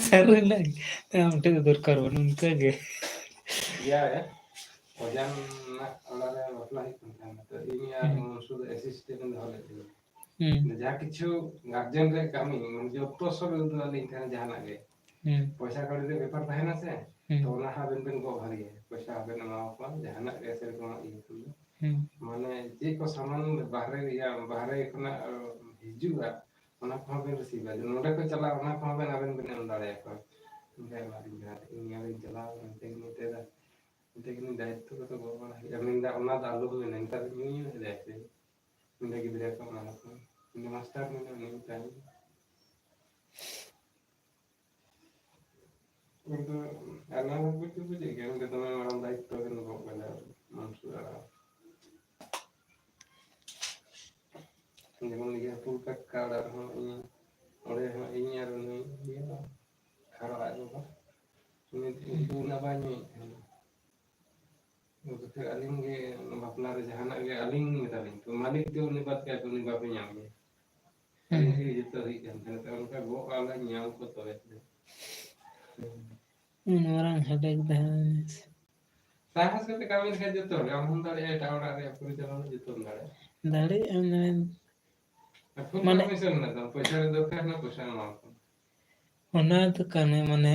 ᱥᱟᱹᱨᱤᱱᱟᱜ ᱜᱮ᱾ ᱟᱢ ᱴᱷᱮᱱ ᱫᱚ ᱫᱚᱨᱠᱟᱨ ᱵᱟᱹᱱᱩᱜ, ᱚᱱᱠᱟ ᱜᱮ᱾ ᱤᱭᱟᱹ ᱨᱮ, ᱚᱡᱟᱱ ᱨᱮᱱᱟᱜ ᱚᱲᱟᱜ ᱨᱮ ᱵᱟᱯᱞᱟ ᱦᱩᱭᱩᱜ ᱠᱟᱱ ᱛᱟᱦᱮᱱᱟ᱾ ᱛᱚ, ᱤᱧ ᱟᱨ ᱦᱩᱸ᱾ ᱢᱚᱱᱥᱩᱨ assistant ᱫᱚᱦᱚ ᱞᱮᱫ ᱞᱤᱧᱟ᱾ ᱦᱩᱸ᱾ ᱡᱟ ᱠᱤᱪᱷᱩ guardian ᱨᱮᱭᱟᱜ ᱠᱟᱹᱢᱤ, ᱢᱟᱱᱮ, ᱡᱚᱛᱚ ᱥᱚᱵ ᱮ ᱩᱫᱩᱜ ᱟᱹᱞᱤᱧ ᱛᱟᱦᱮᱱᱟ ᱡᱟᱦᱟᱱᱟᱜ ᱜᱮ᱾ ᱦᱩᱸ᱾ ᱯᱚᱭᱥᱟ ᱠᱟᱹᱣᱰᱤ ᱨᱮᱭᱟᱜ ᱵᱮᱯᱟᱨ ᱛᱟᱦᱮᱱᱟ ᱥᱮ, ᱦᱩᱸ᱾ ᱛᱚ ᱚᱱᱟ ᱦᱚᱸ ᱟᱵᱮᱱ ᱵᱮᱱ ᱜᱚᱜ ᱵᱷᱟᱹᱨᱤᱭᱟ᱾ ᱯᱚᱭᱥᱟ ᱦᱚᱸᱵᱮᱱ ᱮᱢᱟ ᱠᱚᱣᱟ, ᱡᱟᱦᱟᱱᱟᱜ ᱜᱮ ᱥᱮᱨᱚᱠᱚᱢᱟᱜ ᱤᱭᱟᱹ ᱠᱚ᱾ ᱦᱩᱸ᱾ ᱢᱟᱱᱮ ᱪᱮᱫ ᱠᱚ ᱥᱟᱢᱟᱱ ᱵᱟᱦᱨᱮ, ᱤᱭᱟᱹ, ᱵᱟᱦᱨᱮ ᱠᱷᱚᱱᱟᱜ, ᱚ, ᱦᱤᱡᱩᱜᱼᱟ, ᱚᱱᱟ ᱠᱚᱦᱚᱸ ᱵᱮᱱ receive-ᱟ᱾ ᱡᱮ ᱱᱚᱸᱰᱮ ᱠᱚ ᱪᱟᱞᱟᱜᱼᱟ, ᱚᱱᱟ ᱠᱚᱦᱚᱸ ᱵᱮᱱ, ᱟᱵᱮᱱ ᱵᱮᱱ ᱮᱢ ᱫᱟᱲᱮᱭᱟᱠᱚᱣᱟ᱾ ᱤᱧ ᱟᱭᱳ ᱟᱨ ᱤᱧ ᱫᱟᱫᱟ ᱛᱟᱹᱠᱤᱱ ᱧᱮᱞ ᱤᱧ ᱪᱟᱞᱟᱣ ᱠᱟᱱᱟ, ᱢᱮᱛᱟᱭ ᱠᱟᱹᱱᱟᱹᱧ, "ᱫᱟᱫᱟ, ᱢᱮᱛᱟᱭ ᱠᱟᱹᱱᱟᱹᱧ, ᱫᱟᱭᱤᱛᱛᱚ ᱠᱚᱫᱚ ᱜᱚᱜ ᱵᱟᱲᱟ ᱦᱩᱭᱩᱜᱼᱟ?" ᱢᱮᱱᱫᱟ, "ᱚᱱᱟ ᱫᱚ ᱟᱞᱚᱢ ᱢᱮᱱᱟ, ᱱᱮᱛᱟᱨ ᱫᱚ ᱧᱩ ᱧᱩ ᱦᱮᱡ ᱟᱭ ᱥᱮ, ᱢᱮᱱᱫᱟ ᱜᱤᱫᱽᱨᱟᱹ ᱠᱚ ᱮᱢᱟ ᱠᱚ, ᱢᱮᱱᱫᱟ ᱢᱟᱥᱴᱟᱨ ᱢᱮᱱᱟ ᱩᱱᱤ ᱢᱮᱛᱟᱭ ᱢᱮ᱾" ᱠᱤᱱᱛᱩ ᱟᱨ ᱱᱚᱣᱟ ᱫᱚ ᱵᱩᱡᱽ ᱫᱚ ᱵᱩᱡᱮᱫ ᱜᱮᱭᱟ, ᱢᱮᱱᱫᱟ ᱫᱚᱢᱮ ᱢᱟᱨᱟᱝ ᱫᱟᱭᱤᱛᱛᱚ ᱵᱮᱱ ᱜᱚᱜ ᱠᱟᱫᱟ ᱢᱟᱱᱥᱩᱨ ᱟᱲᱟᱜ᱾ ᱡᱮᱢᱚᱱ ᱱᱤᱭᱟᱹ ᱯᱩᱨ ᱠᱟᱠᱟ ᱚᱲᱟᱜ ᱨᱮᱦᱚᱸ ᱤᱧ, ᱚᱸᱰᱮ ᱦᱚᱸ ᱤᱧ ᱟᱨ ᱩᱱᱤ ᱤᱭᱟᱹ ᱠᱷᱟᱨᱚ ᱟᱡ ᱵᱟᱵᱟ, ᱩᱱᱤ ᱩᱱᱤ ᱟᱵᱟᱨ ᱧᱩᱭᱮᱫ ᱛᱟᱦᱮᱱᱟ᱾ ᱟᱫᱚ ᱯᱷᱤᱨ ᱟᱹᱞᱤᱧ ᱜᱮ ᱵᱟᱯᱞᱟ ᱨᱮ ᱡᱟᱦᱟᱱᱟᱜ ᱜᱮ ᱟᱹᱞᱤᱧ ᱢᱮᱛᱟᱞᱤᱧ ᱛᱚ, ᱢᱟᱹᱞᱤᱠ ᱫᱚ ᱩᱱᱤ ᱵᱟᱫ ᱠᱟᱛᱮ ᱩᱱᱤ ᱵᱟᱯᱮ ᱧᱟᱢ ᱜᱮᱭᱟ᱾ ᱟᱹᱞᱤᱧ ᱦᱩᱸ᱾ ᱴᱷᱮᱱ ᱜᱮ ᱡᱚᱛᱚ ᱦᱩᱭᱩᱜ ᱠᱟᱱ ᱛᱟᱦᱮᱱᱟ, ᱛᱚ ᱚᱱᱠᱟ ᱜᱚᱜ ᱟᱞᱟᱝ ᱧᱟᱢ ᱠᱚ ᱛᱚᱵᱮ ᱛᱚ᱾ ᱩᱱ ᱢᱟᱨᱟᱝ headache ᱫᱚ᱾ ᱥᱟᱦᱟᱥ ᱠᱟᱛᱮ ᱠᱟᱹᱢᱤ ᱞᱮᱠᱷᱟᱱ ᱡᱚᱛᱚ ᱜᱮ, ᱟᱢ ᱦᱚᱸᱢ ᱫᱟᱲᱮᱭᱟᱜᱼᱟ, ᱮᱴᱟᱜ ᱚᱲᱟᱜ ᱨᱮᱭᱟᱜ ᱯᱚᱨᱤᱪᱟᱞᱚᱱᱟ ᱡᱚᱛᱚᱢ ᱫᱟᱲᱮᱭᱟᱜᱼᱟ᱾ ᱫᱟᱲᱮᱭᱟᱜᱼᱟ, ᱢᱟᱱᱮ ᱯᱷᱩᱞ ᱢᱟᱱᱮ ᱠᱚᱢᱤᱥᱚᱱ ᱢᱮᱱᱟᱜ ᱛᱟᱢᱟ, ᱯᱚᱭᱥᱟ ᱨᱮ ᱫᱚᱨᱠᱟᱨ ᱨᱮᱱᱟᱜ ᱯᱚᱭᱥᱟ ᱮᱢᱟᱢ ᱠᱟᱱᱟ᱾ ᱚᱱᱟ ᱫᱚ ᱠᱟᱱᱟ, ᱢᱟᱱᱮ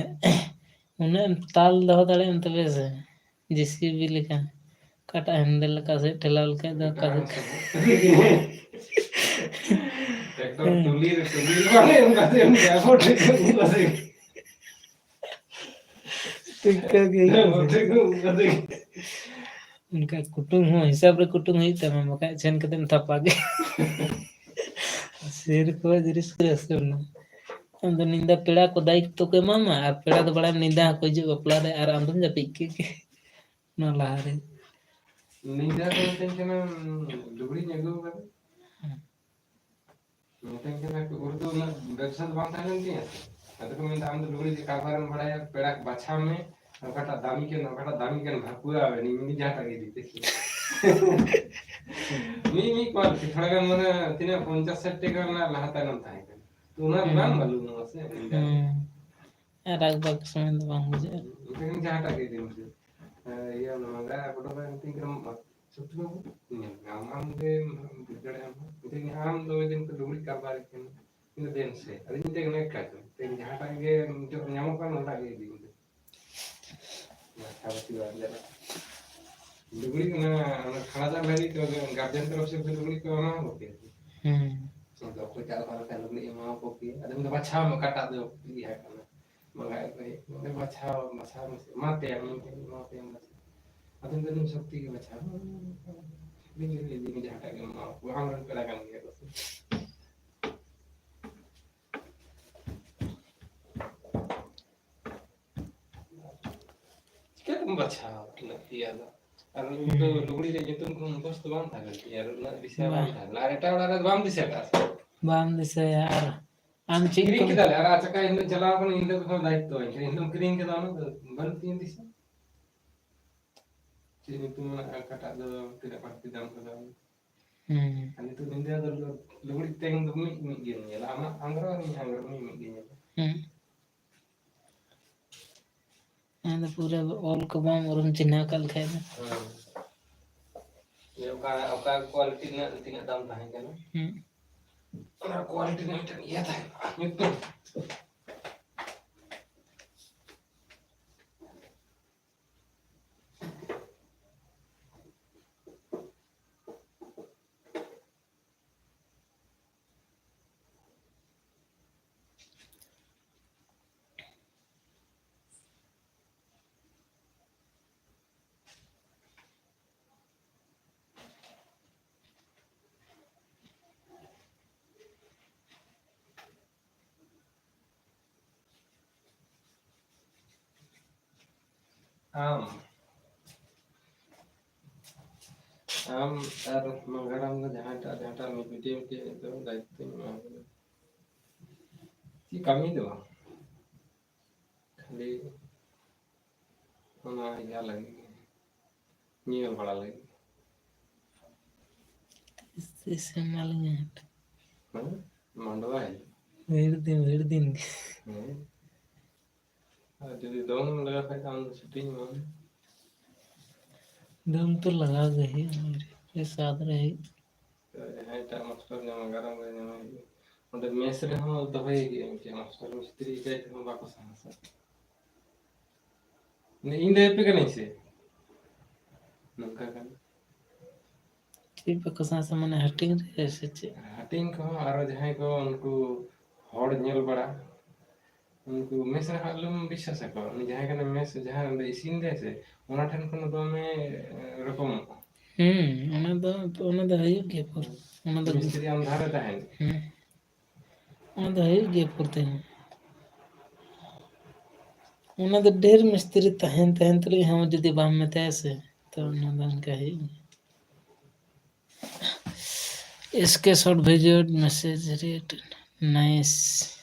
ᱩᱱᱟᱹᱜ ᱮᱢ ᱛᱟᱞ ᱫᱚᱦᱚ ᱫᱟᱲᱮᱭᱟᱜ ᱟᱢ ᱛᱚᱵᱮ ᱥᱮ, ᱡᱮ ᱥᱤ ᱵᱤ ᱞᱮᱠᱟ᱾ ᱚᱠᱟᱴᱟᱜ handle ᱚᱠᱟ ᱥᱮᱫ ᱴᱷᱮᱞᱟᱣ ᱞᱮᱠᱷᱟᱡ ᱫᱚ ᱚᱠᱟ ᱥᱮᱫ᱾ ᱮᱠᱫᱚᱢ ᱦᱮᱸ᱾ ᱴᱩᱞᱤ ᱨᱮ ᱴᱩᱞᱤ ᱨᱮ ᱵᱟᱝ ᱮᱢ ᱠᱟᱛᱮ ᱩᱱᱤ ᱟᱵᱚ ᱴᱷᱮᱱ ᱠᱷᱚᱱ ᱩᱱᱤ ᱯᱟᱥᱮ᱾ ᱴᱷᱤᱠ ᱴᱷᱟᱠ ᱜᱮ᱾ ᱟᱵᱚ ᱴᱷᱮᱱ ᱠᱷᱚᱱ ᱩᱱᱤ ᱯᱟᱥᱮ᱾ ᱚᱱᱠᱟ ᱠᱩᱴᱩᱝ ᱦᱚᱸ ᱦᱤᱥᱟᱹᱵ ᱨᱮ ᱠᱩᱴᱩᱝ ᱦᱩᱭᱩᱜ ᱛᱟᱢᱟ, ᱵᱟᱠᱷᱟᱡ ᱪᱷᱮᱱ ᱠᱟᱛᱮᱢ ᱛᱷᱟᱯᱟ ᱜᱮ᱾ ᱥᱮᱨᱚᱠᱚᱢ ᱡᱤᱱᱤᱥ ᱠᱚ ᱨᱟᱹᱥᱠᱟᱹ ᱢᱮᱱᱟᱜᱼᱟ᱾ ᱟᱫᱚ ᱧᱤᱫᱟᱹ ᱯᱮᱲᱟ ᱠᱚ ᱫᱟᱭᱤᱛᱛᱚ ᱠᱚ ᱮᱢᱟᱢᱟ, ᱟᱨ ᱯᱮᱲᱟ ᱫᱚ ᱵᱟᱲᱟᱭᱟᱢ ᱧᱤᱫᱟᱹ ᱦᱚᱸᱠᱚ ᱦᱤᱡᱩᱜ ᱵᱟᱯᱞᱟ ᱨᱮ, ᱟᱨ ᱟᱢ ᱫᱚᱢ ᱡᱟᱹᱯᱤᱫ ᱠᱮᱫ ᱜᱮ ᱚᱱᱟ ᱞᱟᱦᱟ ᱨᱮ᱾ ᱧᱤᱫᱟᱹ ᱫᱚ ᱢᱤᱛᱟᱹᱧ ᱠᱟᱱᱟ, ᱞᱩᱜᱽᱲᱤᱧ ᱟᱹᱜᱩ ᱠᱟᱫᱟ᱾ ᱦᱮᱸ᱾ ᱢᱤᱛᱟᱹᱧ ᱠᱟᱱᱟ ᱠᱚ, ᱩᱱ ᱫᱚ ᱩᱱᱟᱹᱜ ᱵᱮᱵᱽᱥᱟ ᱫᱚ ᱵᱟᱝ ᱛᱟᱦᱮᱸ ᱞᱮᱱ ᱛᱤᱧᱟᱹ᱾ ᱟᱫᱚ ᱠᱚ ᱢᱮᱱᱫᱟ, "ᱟᱢ ᱫᱚ ᱞᱩᱜᱽᱲᱤ ᱨᱮᱭᱟᱜ ᱠᱟᱨᱵᱟᱨᱮᱢ ᱵᱟᱲᱟᱭᱟ, ᱯᱮᱲᱟ ᱵᱟᱪᱷᱟᱣ ᱢᱮ, ᱚᱠᱟᱴᱟᱜ ᱫᱟᱢᱤ ᱠᱟᱱᱟ, ᱚᱠᱟᱴᱟᱜ ᱫᱟᱢᱤ ᱠᱟᱱᱟ, ᱵᱷᱟᱹᱠᱩᱣᱟᱹ ᱟᱵᱮᱱ, ᱤᱧ ᱡᱟᱦᱟᱸᱴᱟᱜ ᱜᱮ ᱤᱫᱤ ᱯᱮ᱾" ᱢᱤᱫ, ᱢᱤᱫ quality, ᱛᱷᱚᱲᱟ ᱜᱟᱱ ᱢᱟᱱᱮ ᱛᱤᱱᱟᱹᱜ ᱯᱚᱧᱪᱟᱥ ᱥᱟᱴ ᱴᱟᱠᱟ ᱨᱮᱱᱟᱜ ᱞᱟᱦᱟ ᱛᱟᱭᱱᱚᱢ ᱛᱟᱦᱮᱸ ᱠᱟᱱᱟ᱾ ᱛᱚ ᱚᱱᱟ ᱦᱩᱸ᱾ ᱵᱟᱝ ᱵᱟᱹᱱᱩᱜᱼᱟ ᱥᱮ, ᱦᱩᱸ᱾ ᱟᱨ ᱟᱠᱵᱟᱠ ᱥᱚᱢᱚᱭ ᱫᱚ ᱵᱟᱝ ᱵᱩᱡᱷᱟᱹᱜᱼᱟ᱾ ᱢᱤᱫᱴᱮᱱ ᱡᱟᱦᱟᱸᱴᱟᱜ ᱜᱮ ᱤᱫᱤ ᱢᱮᱥᱮ᱾ ᱦᱮᱸ, ᱤᱭᱟᱹ, ᱱᱚᱣᱟ ᱜᱟᱭ ᱟᱵᱚ ᱫᱚ ᱢᱤᱫᱴᱮᱱ ᱠᱟᱱᱟ, ᱥᱚᱠᱛᱤ ᱵᱟᱹᱵᱩ, ᱧᱮᱞ ᱢᱮ, ᱟᱢ, ᱟᱢ ᱜᱮᱢ ᱵᱩᱡᱽ ᱫᱟᱲᱮᱭᱟᱜᱼᱟ᱾ ᱢᱤᱫᱴᱮᱱ ᱟᱢ ᱫᱚ ᱢᱤᱫᱴᱮᱱ ᱞᱩᱜᱽᱲᱤ ᱠᱟᱨᱵᱟᱨ ᱠᱟᱱᱟ, ᱤᱧ ᱫᱚ ᱫᱮᱱ ᱥᱮ, ᱟᱫᱚ ᱤᱧ ᱢᱤᱫᱴᱮᱱ ᱠᱟᱡᱽ ᱢᱮ, ᱛᱮᱦᱮᱧ ᱡᱟᱦᱟᱸᱴᱟᱜ ᱜᱮ ᱱᱤᱛᱚᱜ ᱧᱟᱢᱚᱜ ᱠᱟᱱᱟ, ᱚᱱᱟᱴᱟᱜ ᱜᱮ ᱤᱫᱤ ᱢᱮ᱾ ᱢᱟᱛᱷᱟ ᱵᱟᱹᱛᱤ ᱵᱟᱝ ᱪᱟᱞᱟᱜ᱾ ᱞᱩᱜᱽᱲᱤ ᱚᱱᱟ, ᱚᱱᱟ ᱠᱷᱟᱲᱟ ᱫᱟᱜ ᱞᱟᱹᱜᱤᱫ ᱛᱮ ᱚᱱᱟ guardian ᱛᱚᱨᱚᱯ ᱥᱮᱫ ᱠᱷᱚᱱ ᱞᱩᱜᱽᱲᱤ ᱠᱚ ᱮᱢᱟ ᱠᱚ ᱜᱮᱭᱟ᱾ ᱦᱩᱸ᱾ ᱟᱫᱚ ᱚᱠᱚᱭ ᱪᱮᱫ ᱞᱮᱠᱟ ᱞᱮᱠᱟ ᱞᱩᱜᱽᱲᱤ ᱮᱢᱟ ᱠᱚ ᱜᱮᱭᱟ᱾ ᱟᱫᱚ ᱢᱮᱱᱫᱟ, "ᱵᱟᱪᱷᱟᱣ ᱢᱮ ᱚᱠᱟᱴᱟᱜ ᱫᱚ ᱤᱭᱟᱹ ᱠᱟᱱᱟ, ᱢᱟᱸᱜᱟᱭᱮᱫ ᱠᱚ ᱦᱮᱡ ᱠᱚ, ᱚᱸᱰᱮ ᱵᱟᱪᱷᱟᱣ, ᱵᱟᱪᱷᱟᱣ ᱢᱮᱥᱮ, ᱮᱢᱟ ᱯᱮᱭᱟ, ᱢᱮᱱᱛᱮ ᱮᱢᱟ ᱯᱮᱭᱟ, ᱵᱟᱪᱷᱟᱣ᱾ ᱟᱫᱚ ᱱᱤᱛᱚᱜ ᱫᱚ ᱥᱚᱠᱛᱤ ᱜᱮ ᱵᱟᱪᱷᱟᱣ᱾ ᱤᱫᱤ ᱢᱮ ᱡᱟᱦᱟᱸᱴᱟᱜ ᱜᱮ ᱮᱢᱟ ᱠᱚᱣᱟ, ᱟᱢᱨᱮᱱ ᱯᱮᱲᱟ ᱠᱟᱱ ᱜᱮᱭᱟ ᱠᱚ ᱥᱮ᱾ ᱪᱤᱠᱟᱹᱛᱮᱢ ᱵᱟᱪᱷᱟᱣᱟ ᱩᱱᱟᱹᱜ ᱤᱭᱟᱹ ᱫᱚ? ᱟᱨ ᱩᱱ ᱫᱚ ᱦᱩᱸ᱾ ᱞᱩᱜᱽᱲᱤ ᱨᱮᱭᱟᱜ ᱧᱩᱛᱩᱢ ᱠᱚᱦᱚᱸ ᱢᱩᱠᱷᱚᱥᱛᱚ ᱵᱟᱝ ᱛᱟᱦᱮᱸ ᱞᱮᱱ ᱛᱤᱧᱟ, ᱟᱨ ᱩᱱᱟᱹᱜ ᱫᱤᱥᱟᱹ ᱵᱟᱝ ᱵᱟᱝ᱾ ᱛᱟᱦᱮᱸ ᱞᱮᱱᱟ᱾ ᱟᱨ ᱮᱴᱟᱜ ᱚᱲᱟᱜ ᱨᱮ ᱵᱟᱢ ᱫᱤᱥᱟᱹ ᱠᱟᱜᱼᱟ ᱥᱮ? ᱵᱟᱢ ᱫᱤᱥᱟᱹᱭᱟ᱾ ᱟᱨ ᱟᱢ ᱪᱮᱫ ᱠᱤᱨᱤᱧ ᱠᱚᱢ ᱠᱮᱫᱟᱞᱮ, ᱟᱨ ᱟᱪᱠᱟ ᱤᱧ ᱫᱚ ᱪᱟᱞᱟᱣ ᱠᱟᱱᱟ, ᱤᱧ ᱫᱚ ᱠᱳᱱᱳ ᱫᱟᱭᱤᱛᱛᱚ ᱵᱟᱹᱧ ᱠᱤᱨᱤᱧ, ᱤᱧ ᱫᱚᱢ ᱠᱤᱨᱤᱧ ᱠᱮᱫᱟ, ᱚᱱᱟ ᱫᱚ ᱵᱟᱹᱱᱩᱜ ᱛᱤᱧᱟᱹ ᱫᱤᱥᱟᱹ᱾ ᱪᱮᱫ ᱧᱩᱛᱩᱢ ᱢᱮᱱᱟᱜᱼᱟ, ᱚᱠᱟᱴᱟᱜ ᱫᱚ ᱛᱤᱱᱟᱹᱜ ᱵᱟᱹᱲᱛᱤ ᱫᱟᱢ ᱠᱟᱫᱟ᱾ ᱦᱩᱸ᱾ ᱟᱨ ᱱᱤᱛᱚᱜ ᱧᱤᱫᱟᱹ ᱫᱚ ᱞᱩ-, ᱞᱩᱜᱽᱲᱤ ᱛᱮᱧ ᱫᱚ ᱢᱤᱫ, ᱢᱤᱫ ᱜᱮᱢ ᱧᱮᱞᱟ, ᱟᱢᱟᱜ ᱟᱝᱨᱚᱵ ᱟᱨ ᱤᱧᱟᱹᱜ ᱟᱝᱨᱚᱵ ᱢᱤᱫ, ᱢᱤᱫ ᱜᱮ ᱧᱮᱞᱟ᱾ ᱦᱩᱸ᱾ ᱟᱫᱚ ᱯᱩᱨᱟᱹ ᱚᱞ ᱠᱚ ᱵᱟᱢ ᱩᱨᱩᱢ ᱪᱤᱱᱦᱟᱹ ᱠᱟᱜ ᱞᱮᱠᱷᱟᱡ ᱫᱚ᱾ ᱦᱮᱸ᱾ ᱡᱮ ᱚᱠᱟ, ᱚᱠᱟ quality ᱨᱮᱱᱟᱜ ᱛᱤᱱᱟᱹᱜ ᱫᱟᱢ ᱛᱟᱦᱮᱸ ᱠᱟᱱᱟ᱾ ᱦᱩᱸ᱾ ᱚᱱᱟ quality ᱨᱮᱱᱟᱜ ᱢᱤᱫᱴᱮᱱ ᱤᱭᱟᱹ ᱛᱟᱦᱮᱱᱟ, ᱧᱩᱛᱩᱢ᱾ ᱟᱢ, ᱟᱢ ᱟᱨ ᱢᱟᱸᱜᱟᱨᱟᱢ ᱫᱚ ᱡᱟᱦᱟᱸᱭᱴᱟᱜ, ᱡᱟᱦᱟᱸᱴᱟᱜ ᱢᱤᱫ video ᱢᱤᱫᱴᱮᱡ ᱫᱚ ᱫᱟᱭᱤᱛᱛᱚᱧ ᱮᱢᱟ ᱠᱚ ᱠᱟᱱᱟ᱾ ᱪᱮᱫ ᱠᱟᱹᱢᱤ ᱫᱚ ᱵᱟᱝ, ᱠᱷᱟᱹᱞᱤ ᱚᱱᱟ ᱤᱭᱟᱹ ᱞᱟᱹᱜᱤᱫ ᱜᱮ, ᱧᱮᱞ ᱵᱟᱲᱟ ᱞᱟᱹᱜᱤᱫ᱾ ᱛᱤᱥ, ᱛᱤᱥ ᱮᱢᱟᱞᱤᱧᱟ ᱦᱟᱸᱜ? ᱦᱮᱸ? ᱢᱟᱰᱣᱟ ᱦᱤᱞᱳᱜ᱾ ᱵᱷᱤᱲ ᱫᱤᱱ, ᱵᱷᱤᱲ ᱫᱤᱱ ᱜᱮ᱾ ᱦᱮᱸ? ᱟᱨ ᱡᱩᱫᱤ ᱫᱚᱢ ᱞᱟᱜᱟᱣ ᱠᱷᱟᱡ ᱫᱚ ᱟᱢ ᱫᱚ ᱪᱷᱩᱴᱤᱧ ᱮᱢᱟᱢᱟ᱾ ᱫᱚᱢ ᱛᱚ ᱞᱟᱜᱟᱣ ᱜᱮ ᱦᱩᱭᱩᱜᱼᱟ, ᱥᱟᱛ ᱨᱮ ᱦᱩᱭᱩᱜ᱾ ᱛᱚ ᱡᱟᱦᱟᱸᱭ ᱮᱴᱟᱜ ᱢᱟᱥᱴᱟᱨ ᱧᱟᱢᱟ, ᱜᱟᱨᱟᱢ ᱨᱮ ᱧᱟᱢᱟᱭ ᱦᱩᱭᱩᱜᱼᱟ᱾ ᱚᱸᱰᱮ ᱢᱮᱥ ᱨᱮᱦᱚᱸ ᱫᱚᱦᱚᱭ ᱦᱩᱭᱩᱜᱼᱟ ᱢᱤᱫᱴᱮᱱ ᱢᱟᱥᱴᱟᱨ, ᱢᱤᱥᱛᱨᱤ ᱮᱠᱟᱭ ᱛᱮᱦᱚᱸ ᱵᱟᱠᱚ ᱥᱟᱦᱟ ᱥᱮ᱾ ᱢᱟᱱᱮ ᱤᱧ ᱫᱚ ᱟᱯᱮ ᱠᱟᱹᱱᱟᱹᱧ ᱥᱮ? ᱱᱚᱝᱠᱟ ᱠᱟᱱᱟ᱾ ᱪᱮᱫ ᱵᱟᱠᱚ ᱥᱟᱦᱟ ᱥᱮ, ᱢᱟᱱᱮ ᱦᱟᱹᱴᱤᱧ ᱨᱮ ᱥᱮ ᱪᱮᱫ? ᱦᱟᱹᱴᱤᱧ ᱠᱚᱦᱚᱸ ᱟᱨᱚ ᱡᱟᱦᱟᱸᱭ ᱠᱚ ᱩᱱᱠᱩ ᱦᱚᱲ ᱧᱮᱞ ᱵᱟᱲᱟ, ᱩᱱᱠᱩ ᱢᱮᱥ ᱨᱮ ᱟᱞᱚᱢ ᱵᱤᱥᱥᱟᱥ ᱟᱠᱚᱣᱟ᱾ ᱩᱱᱤ ᱡᱟᱦᱟᱸᱭ ᱠᱟᱱᱟ ᱢᱮᱥ, ᱡᱟᱦᱟᱸ ᱚᱸᱰᱮ ᱤᱥᱤᱱ ᱫᱟᱭ ᱥᱮ, ᱚᱱᱟ ᱴᱷᱮᱱ ᱠᱷᱚᱱ ᱫᱚ ᱫᱚᱢᱮ, ᱮ, ᱨᱚᱠᱚᱢᱚᱜᱼᱟ᱾ ᱦᱩᱸ, ᱚᱱᱟ ᱫᱚ, ᱚᱱᱟ ᱫᱚ ᱦᱩᱭᱩᱜ ᱜᱮᱭᱟ ᱯᱚᱨ-, ᱚᱱᱟ ᱫᱚ ᱢᱤᱥᱛᱨᱤ ᱟᱢ ᱫᱷᱟᱨᱮ ᱛᱟᱦᱮᱱ᱾ ᱦᱩᱸ᱾ ᱚᱱᱟ ᱫᱚ ᱦᱩᱭᱩᱜ ᱜᱮᱭᱟ ᱯᱚᱨᱛᱮ᱾ ᱚᱱᱟ ᱫᱚ ᱰᱷᱮᱨ ᱢᱤᱥᱛᱨᱤ ᱛᱟᱦᱮᱱ, ᱛᱟᱦᱮᱱ ᱛᱩᱞᱩᱡ ᱦᱚᱸ ᱡᱩᱫᱤ ᱵᱟᱢ ᱢᱮᱛᱟᱭᱟ ᱥᱮ, ᱛᱚ ᱚᱱᱟ ᱫᱚ ᱚᱱᱠᱟ ᱦᱩᱭᱩᱜ ᱜᱮᱭᱟ᱾ S K short video message read. Nice.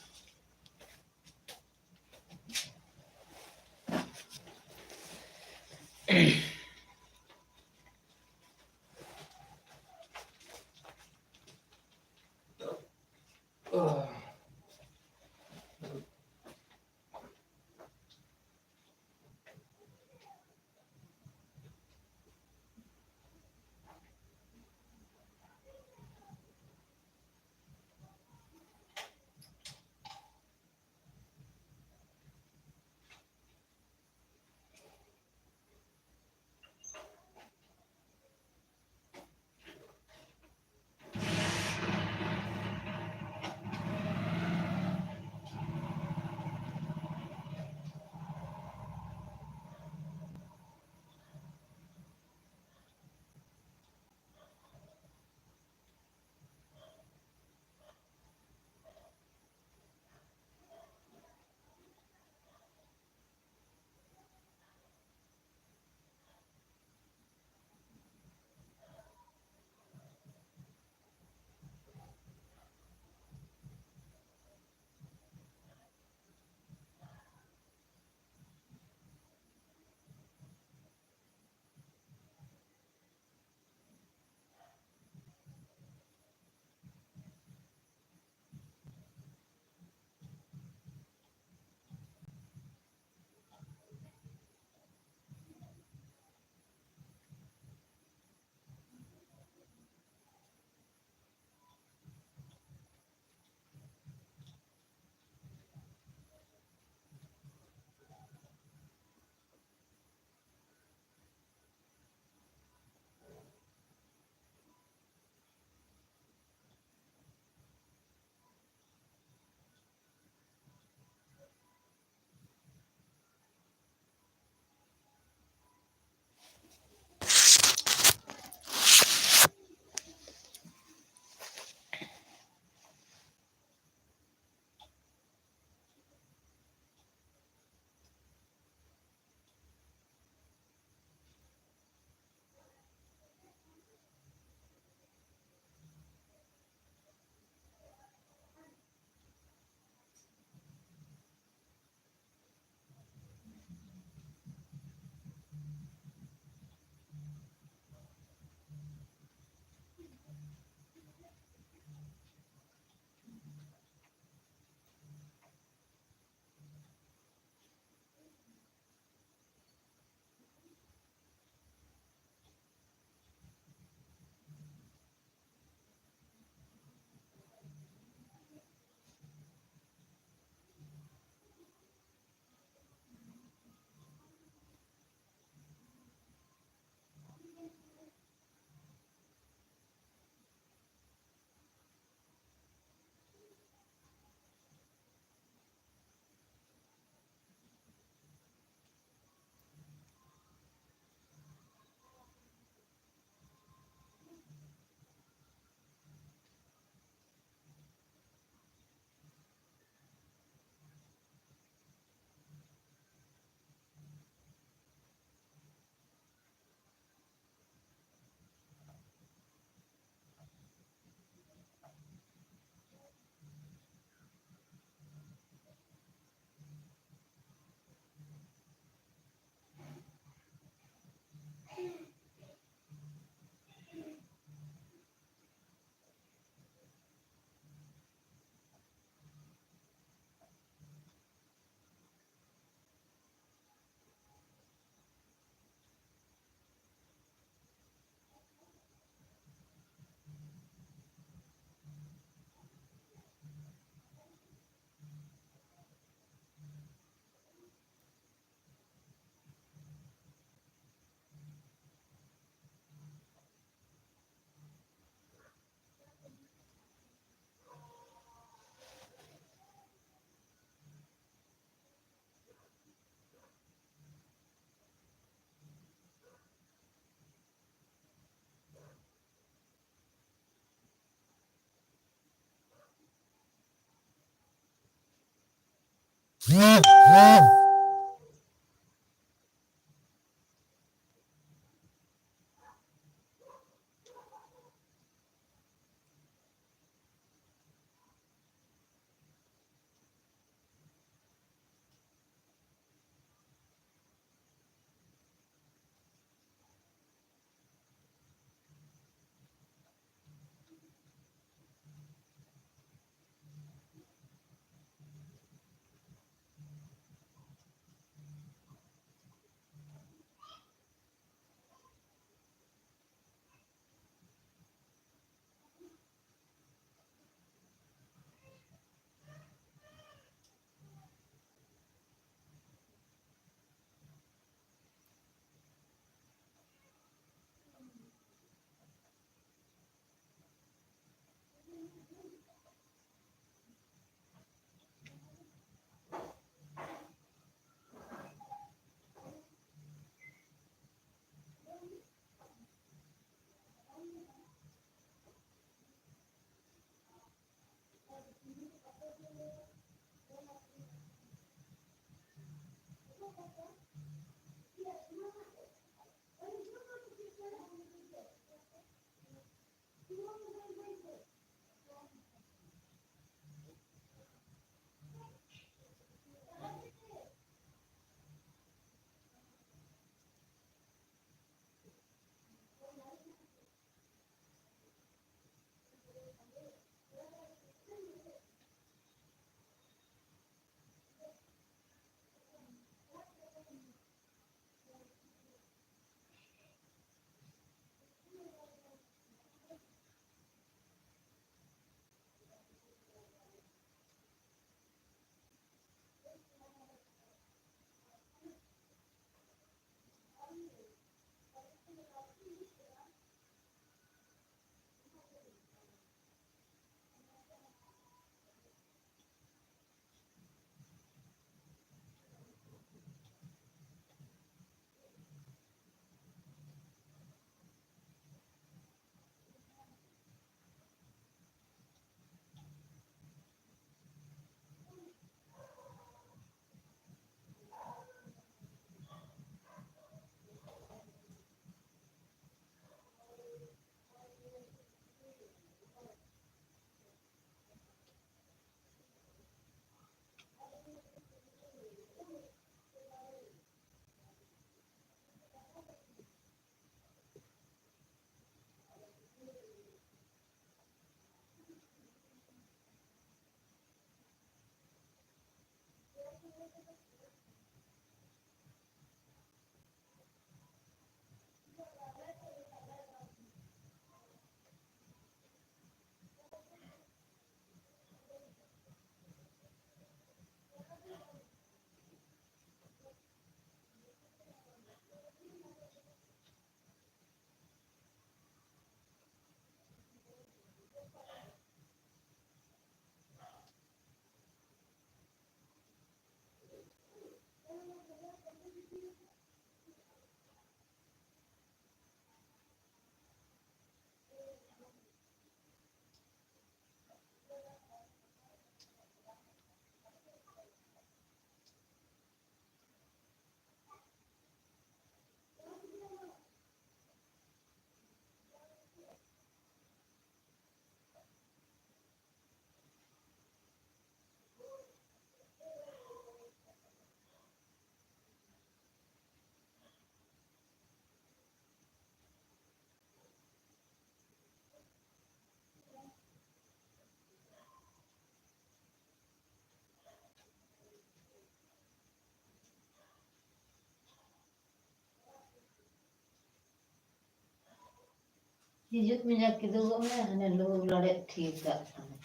ᱦᱤᱡᱩᱜ ᱢᱮ, ᱡᱟ ᱠᱤᱫᱩᱵᱚᱜ ᱢᱮ, ᱦᱟᱱᱮ ᱞᱩᱵᱩᱜ ᱞᱟᱲᱮᱡ ᱴᱷᱤᱠ ᱠᱟᱜ ᱠᱟᱱᱟ᱾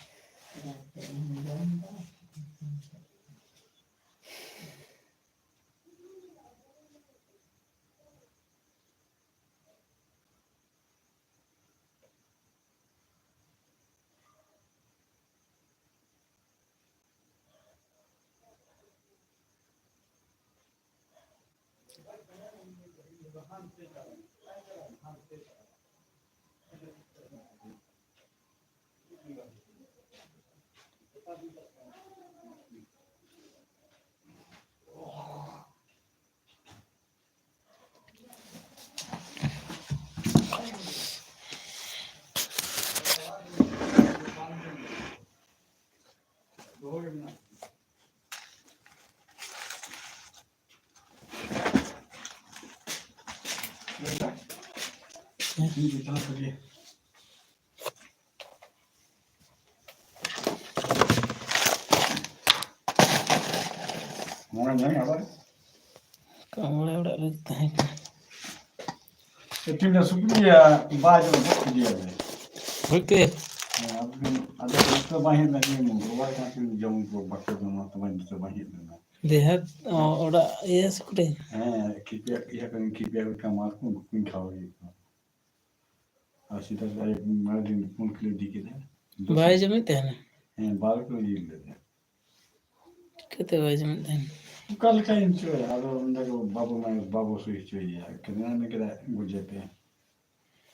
ᱚᱱᱟᱛᱮ ᱤᱧ ᱡᱚᱢ ᱫᱟ᱾ ᱢᱚᱬᱮ ᱢᱟᱹᱦᱱᱟᱹ ᱟᱵᱟᱨ? ᱚᱠᱟ ᱢᱚᱬᱮ ᱚᱲᱟᱜ ᱨᱮ ᱛᱟᱦᱮᱸ ᱠᱟᱱᱟ? ᱮ, ᱛᱤᱱᱟᱹᱜ ᱥᱩᱠᱨᱤ ᱭᱟ, ᱵᱟᱭ ᱡᱚᱢ ᱜᱚᱫ ᱠᱮᱫᱮᱭᱟ ᱵᱚᱞᱮ᱾ ᱦᱳᱭ ᱛᱮ᱾ ᱦᱮᱸ, ᱟᱫᱚ, ᱟᱫᱚ ᱱᱤᱛᱚᱜ ᱵᱟᱭ ᱦᱮᱡ ᱞᱮᱱᱟ, ᱩᱱᱤ ᱵᱟᱵᱟ ᱠᱟᱱ ᱛᱤᱧ ᱡᱚᱢ ᱠᱚ ᱵᱟᱠᱚ ᱡᱚᱢᱟ, ᱛᱚᱵᱮ ᱱᱤᱛᱚᱜ ᱵᱟᱭ ᱦᱮᱡ ᱞᱮᱱᱟ᱾ ᱫᱮᱦᱟᱛ, ᱚ, ᱚᱲᱟᱜ ᱤᱭᱟᱹ ᱥᱩᱠᱨᱤ? ᱦᱮᱸ, ᱠᱷᱤᱯᱤᱭᱟ, ᱤᱭᱟᱹ ᱠᱚ, ᱠᱷᱤᱯᱤᱭᱟ ᱠᱚ ᱠᱟᱢᱟᱣ ᱠᱚ, ᱩᱱᱠᱩ ᱠᱚᱧ ᱠᱷᱟᱣᱟᱣ ᱠᱮᱫ ᱠᱚᱣᱟ᱾ ᱟᱨ ᱥᱮᱛᱟᱜ ᱨᱮ ᱢᱟᱲᱟᱝ ᱫᱤᱱ ᱯᱩᱱ ᱠᱤᱞᱳ ᱤᱫᱤ ᱠᱮᱫᱟ᱾ ᱵᱟᱭ ᱡᱚᱢᱮᱫ ᱛᱟᱦᱮᱱᱟ? ᱦᱮᱸ, ᱵᱟᱨ ᱠᱤᱞᱳ ᱡᱤᱞ ᱞᱮᱫᱟ᱾ ᱪᱤᱠᱟᱹᱛᱮ ᱵᱟᱭ ᱡᱚᱢᱮᱫ ᱛᱟᱦᱮᱱᱟ? ᱚᱠᱟ ᱞᱮᱠᱟᱧ ᱦᱚᱪᱚᱭᱟ? ᱟᱫᱚ ᱚᱸᱰᱮ ᱠᱚ ᱵᱟᱹᱵᱩ ᱢᱟᱭ ᱵᱟᱹᱵᱩ ᱥᱩᱭ ᱦᱚᱪᱚᱭᱮᱭᱟ᱾ ᱠᱟᱹᱱᱟᱹᱧ ᱢᱮᱱ ᱠᱮᱫᱟ, ᱜᱚᱡᱮ ᱯᱮ᱾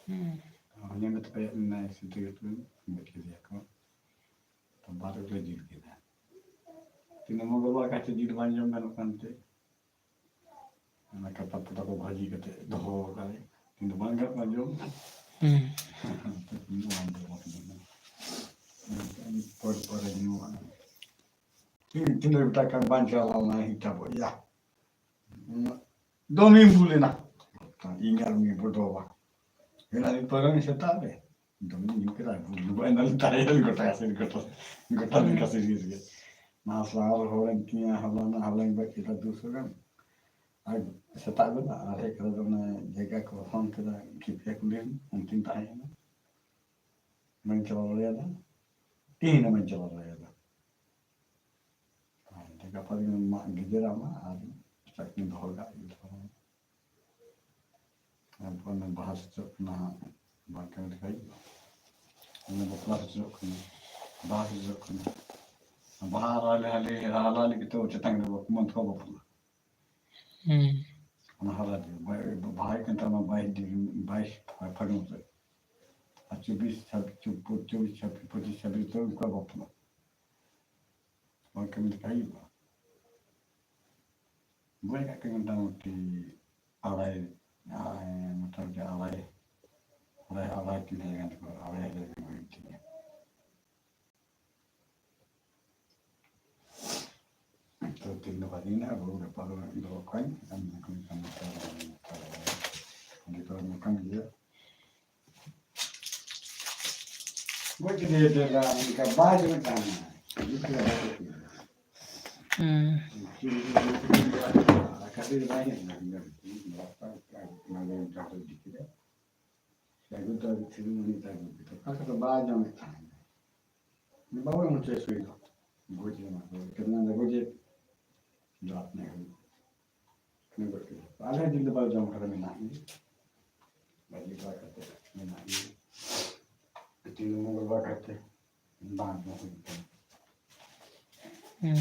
ᱦᱩᱸ᱾ ᱦᱚᱧᱦᱟᱨ ᱜᱟᱛᱮ ᱠᱚ ᱦᱮᱡ ᱞᱮᱱᱟ, ᱥᱤᱛᱩ ᱜᱟᱛᱮ ᱠᱚ ᱜᱚᱡ ᱠᱮᱫᱮᱭᱟ ᱠᱚ᱾ ᱛᱚ ᱵᱟᱨ ᱠᱤᱞᱳ ᱡᱤᱞ ᱠᱮᱫᱟ᱾ ᱛᱤᱱᱟᱹᱜ ᱢᱚᱝᱜᱚᱞ ᱵᱟᱨ ᱠᱟᱛᱮ ᱡᱤᱞ ᱵᱟᱝ ᱡᱚᱢ ᱜᱟᱱᱚᱜ ᱠᱟᱱᱛᱮ᱾ ᱚᱱᱟ ᱠᱟᱛᱟ ᱯᱟᱛᱟ ᱠᱚ ᱵᱷᱟᱹᱡᱤ ᱠᱟᱛᱮ ᱫᱚᱦᱚ ᱟᱠᱟᱫᱟᱭ᱾ ᱤᱧ ᱫᱚ ᱵᱟᱝ ᱜᱟᱱᱚᱜ ᱠᱟᱱᱟ ᱡᱚᱢ᱾ ᱦᱩᱸ᱾ ᱯᱚᱨᱮ ᱯᱚᱨᱮ ᱧᱩᱣᱟᱜ᱾ ᱛᱤᱱ-, ᱛᱤᱱᱟᱹᱜ ᱴᱟᱠᱟ ᱵᱟᱧᱪᱟᱣ ᱞᱮᱱᱟ ᱦᱤᱥᱟᱹᱵᱚᱜ ᱭᱟ᱾ ᱫᱚᱢᱮᱧ ᱵᱩᱞ ᱮᱱᱟ᱾ ᱤᱧ ᱟᱨ ᱩᱱᱤ ᱵᱚᱰᱚ ᱵᱟ᱾ ᱦᱮᱱᱟ ᱤᱧ ᱯᱟᱹᱣᱨᱟᱹ ᱥᱮᱛᱟᱜ ᱨᱮ᱾ ᱫᱚᱢᱮ ᱧᱩ ᱠᱮᱫᱟ, ᱵᱩᱞ ᱵᱟᱭ ᱱᱟᱞᱮ ᱛᱟᱦᱮᱸ ᱜᱚᱴᱟ ᱥᱮᱫ ᱜᱚᱴᱟ, ᱜᱚᱴᱟ ᱞᱮᱠᱟ ᱥᱤᱨᱤᱭᱟᱥ ᱜᱮ᱾ ᱱᱟᱥᱟᱨ ᱦᱚᱲᱮᱱ ᱛᱤᱧᱟ, ᱦᱚᱞᱟᱱᱟᱜ ᱦᱚᱞᱟᱧ ᱜᱚᱡ ᱠᱮᱫᱟ ᱫᱩᱥᱚ ᱜᱟᱱ᱾ ᱟᱨ ᱥᱮᱛᱟᱜ ᱵᱮᱞᱟ ᱟᱨ ᱦᱮᱡ ᱠᱟᱛᱮ ᱫᱚ ᱚᱱᱮ ᱡᱟᱭᱜᱟ ᱠᱚ ᱯᱷᱳᱱ ᱠᱮᱫᱟ, ᱠᱷᱤᱯᱤᱭᱟ ᱠᱩᱞᱦᱤ ᱨᱮ ᱚᱱᱛᱮᱧ ᱛᱟᱦᱮᱸᱭᱮᱱᱟ, ᱵᱟᱹᱧ ᱪᱟᱞᱟᱣ ᱫᱟᱲᱮᱭᱟᱫᱟ, ᱛᱤᱦᱤᱧ ᱦᱚᱸ ᱵᱟᱹᱧ ᱪᱟᱞᱟᱣ ᱫᱟᱲᱮᱭᱟᱫᱟ᱾ ᱟᱨ ᱜᱟᱯᱟ ᱫᱤᱱ ᱢᱟᱜ ᱜᱮᱡᱮᱨᱟ ᱢᱟ ᱟᱨ ᱪᱟᱠᱨᱤ ᱫᱚᱦᱚ ᱠᱟᱜ ᱜᱮ ᱛᱟᱵᱚᱱᱟ᱾ ᱟᱨ ᱚᱱᱟ ᱵᱟᱦᱟ ᱥᱮᱴᱮᱨᱚᱜ ᱠᱟᱱᱟ ᱦᱟᱸᱜ, ᱵᱟᱝ ᱠᱟᱹᱢᱤ ᱞᱮᱠᱷᱟᱡ ᱦᱩᱭᱩᱜᱼᱟ᱾ ᱚᱱᱟ ᱵᱟᱯᱞᱟ ᱥᱮᱴᱮᱨᱚᱜ ᱠᱟᱱᱟ, ᱵᱟᱦᱟ ᱥᱮᱴᱮᱨᱚᱜ ᱠᱟᱱᱟ᱾ ᱵᱟᱦᱟ ᱦᱟᱨᱟ ᱞᱮ, ᱦᱟᱞᱮ, ᱦᱟᱨᱟ ᱞᱮ ᱠᱟᱛᱮ ᱪᱮᱛᱟᱱ ᱨᱮ ᱵᱟᱠᱚ ᱢᱚᱱ ᱛᱟᱠᱚ ᱵᱟᱯᱞᱟ᱾ ᱦᱩᱸ᱾ ᱚᱱᱟ ᱦᱟᱨᱟ ᱫᱤᱱ, ᱵᱟᱭ-, ᱵᱟᱦᱟ ᱦᱩᱭᱩᱜ ᱠᱟᱱ ᱛᱟᱢᱟ ᱵᱟᱭᱤᱥ ᱰᱤᱜᱽᱨᱤ, ᱵᱟᱭᱤᱥ ᱯᱷᱟᱹᱜᱩᱱ ᱨᱮ᱾ ᱟᱨ ᱪᱚᱵᱵᱤᱥ, ᱪᱷᱟᱵ-, ᱪᱚᱵ-, ᱪᱚᱵᱵᱤᱥ, ᱪᱷᱟᱵᱵᱤᱥ, ᱯᱚᱸᱪᱤᱥ, ᱪᱷᱟᱵᱵᱤᱥ ᱫᱚ ᱩᱱᱠᱩᱣᱟᱜ ᱵᱟᱯᱞᱟ᱾ ᱵᱟᱝ ᱠᱟᱹᱢᱤ ᱞᱮᱠᱷᱟᱡ ᱦᱩᱭᱩᱜᱼᱟ᱾ ᱵᱟᱹᱧ ᱠᱟᱜ ᱠᱟᱱᱟ ᱢᱚᱴᱟᱢᱩᱴᱤ ᱟᱲᱟᱭ, ᱟᱲᱟᱭ, ᱢᱚᱴᱟᱢᱩᱴᱤ ᱟᱲᱟᱭ, ᱟᱲᱟᱭ, ᱟᱲᱟᱭ ᱛᱤᱱ ᱦᱟᱡᱟᱨ ᱜᱟᱱ ᱠᱚ, ᱟᱲᱟᱭ ᱦᱟᱡᱟᱨ ᱜᱟᱱ ᱦᱩᱭᱩᱜ ᱛᱤᱧᱟ᱾ ᱛᱚ ᱛᱤᱦᱤᱧ ᱫᱚ ᱵᱟᱹᱧ ᱢᱮᱱᱟ, ᱟᱵᱚ ᱜᱟᱯᱟ ᱫᱚ ᱫᱚᱦᱚ ᱠᱚᱣᱟᱧ, ᱟᱢ ᱱᱚᱝᱠᱟᱢ ᱠᱟᱹᱢᱤ ᱠᱟᱱᱟ, ᱱᱚᱝᱠᱟᱢ ᱤᱭᱟᱹ᱾ ᱜᱚᱡ ᱠᱮᱫᱮᱭᱟ ᱰᱮᱨᱟ, ᱚᱱᱠᱟ ᱵᱟᱭ ᱡᱚᱢᱮᱫ ᱛᱟᱦᱮᱱᱟ᱾ ᱡᱩᱛ ᱠᱮᱫᱟ ᱵᱟᱭ ᱡᱚᱢᱮᱫ ᱛᱟᱦᱮᱱᱟ᱾ ᱦᱩᱸ᱾ ᱠᱟᱹᱴᱤᱡ ᱵᱟᱭ ᱦᱮᱡ ᱞᱮᱱᱟ, ᱤᱧ ᱫᱚ ᱨᱟᱥᱛᱟ ᱚᱱᱟ ᱫᱚ ᱡᱟᱦᱟᱸ ᱫᱚ ᱤᱫᱤ ᱠᱮᱫᱟ᱾ ᱟᱹᱜᱩ ᱫᱚ ᱟᱹᱜᱩ ᱠᱮᱫᱟ, ᱚᱠᱟ ᱠᱚᱫᱚ ᱵᱟᱭ ᱡᱚᱢᱮᱫ ᱛᱟᱦᱮᱱᱟ᱾ ᱵᱟᱵᱟ ᱢᱚᱪᱚᱭ ᱥᱩᱭ ᱫᱚ᱾ ᱜᱚᱡ ᱞᱮᱱᱟ ᱠᱚ, ᱪᱮᱫ ᱢᱮᱱᱫᱟ, ᱜᱚᱡᱮ ᱫᱟᱜ ᱧᱩ᱾ ᱟᱞᱮ ᱡᱤᱞ ᱫᱚ ᱵᱟᱞᱮ ᱡᱚᱢ ᱠᱟᱫᱟ, ᱢᱮᱱᱟᱜ ᱜᱮ᱾ ᱵᱷᱟᱹᱡᱤ ᱵᱟᱲᱟ ᱠᱟᱛᱮ ᱢᱮᱱᱟᱜ ᱜᱮ᱾ ᱛᱤᱦᱤᱧ ᱢᱚᱝᱜᱚᱞ ᱵᱟᱨ ᱠᱟᱛᱮ ᱵᱟᱝ ᱡᱚᱢ ᱦᱩᱭ ᱠᱟᱱᱟ᱾ ᱦᱩᱸ᱾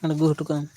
ᱟᱬᱜᱚ ᱦᱚᱴᱚ ᱠᱟᱜᱼᱟ᱾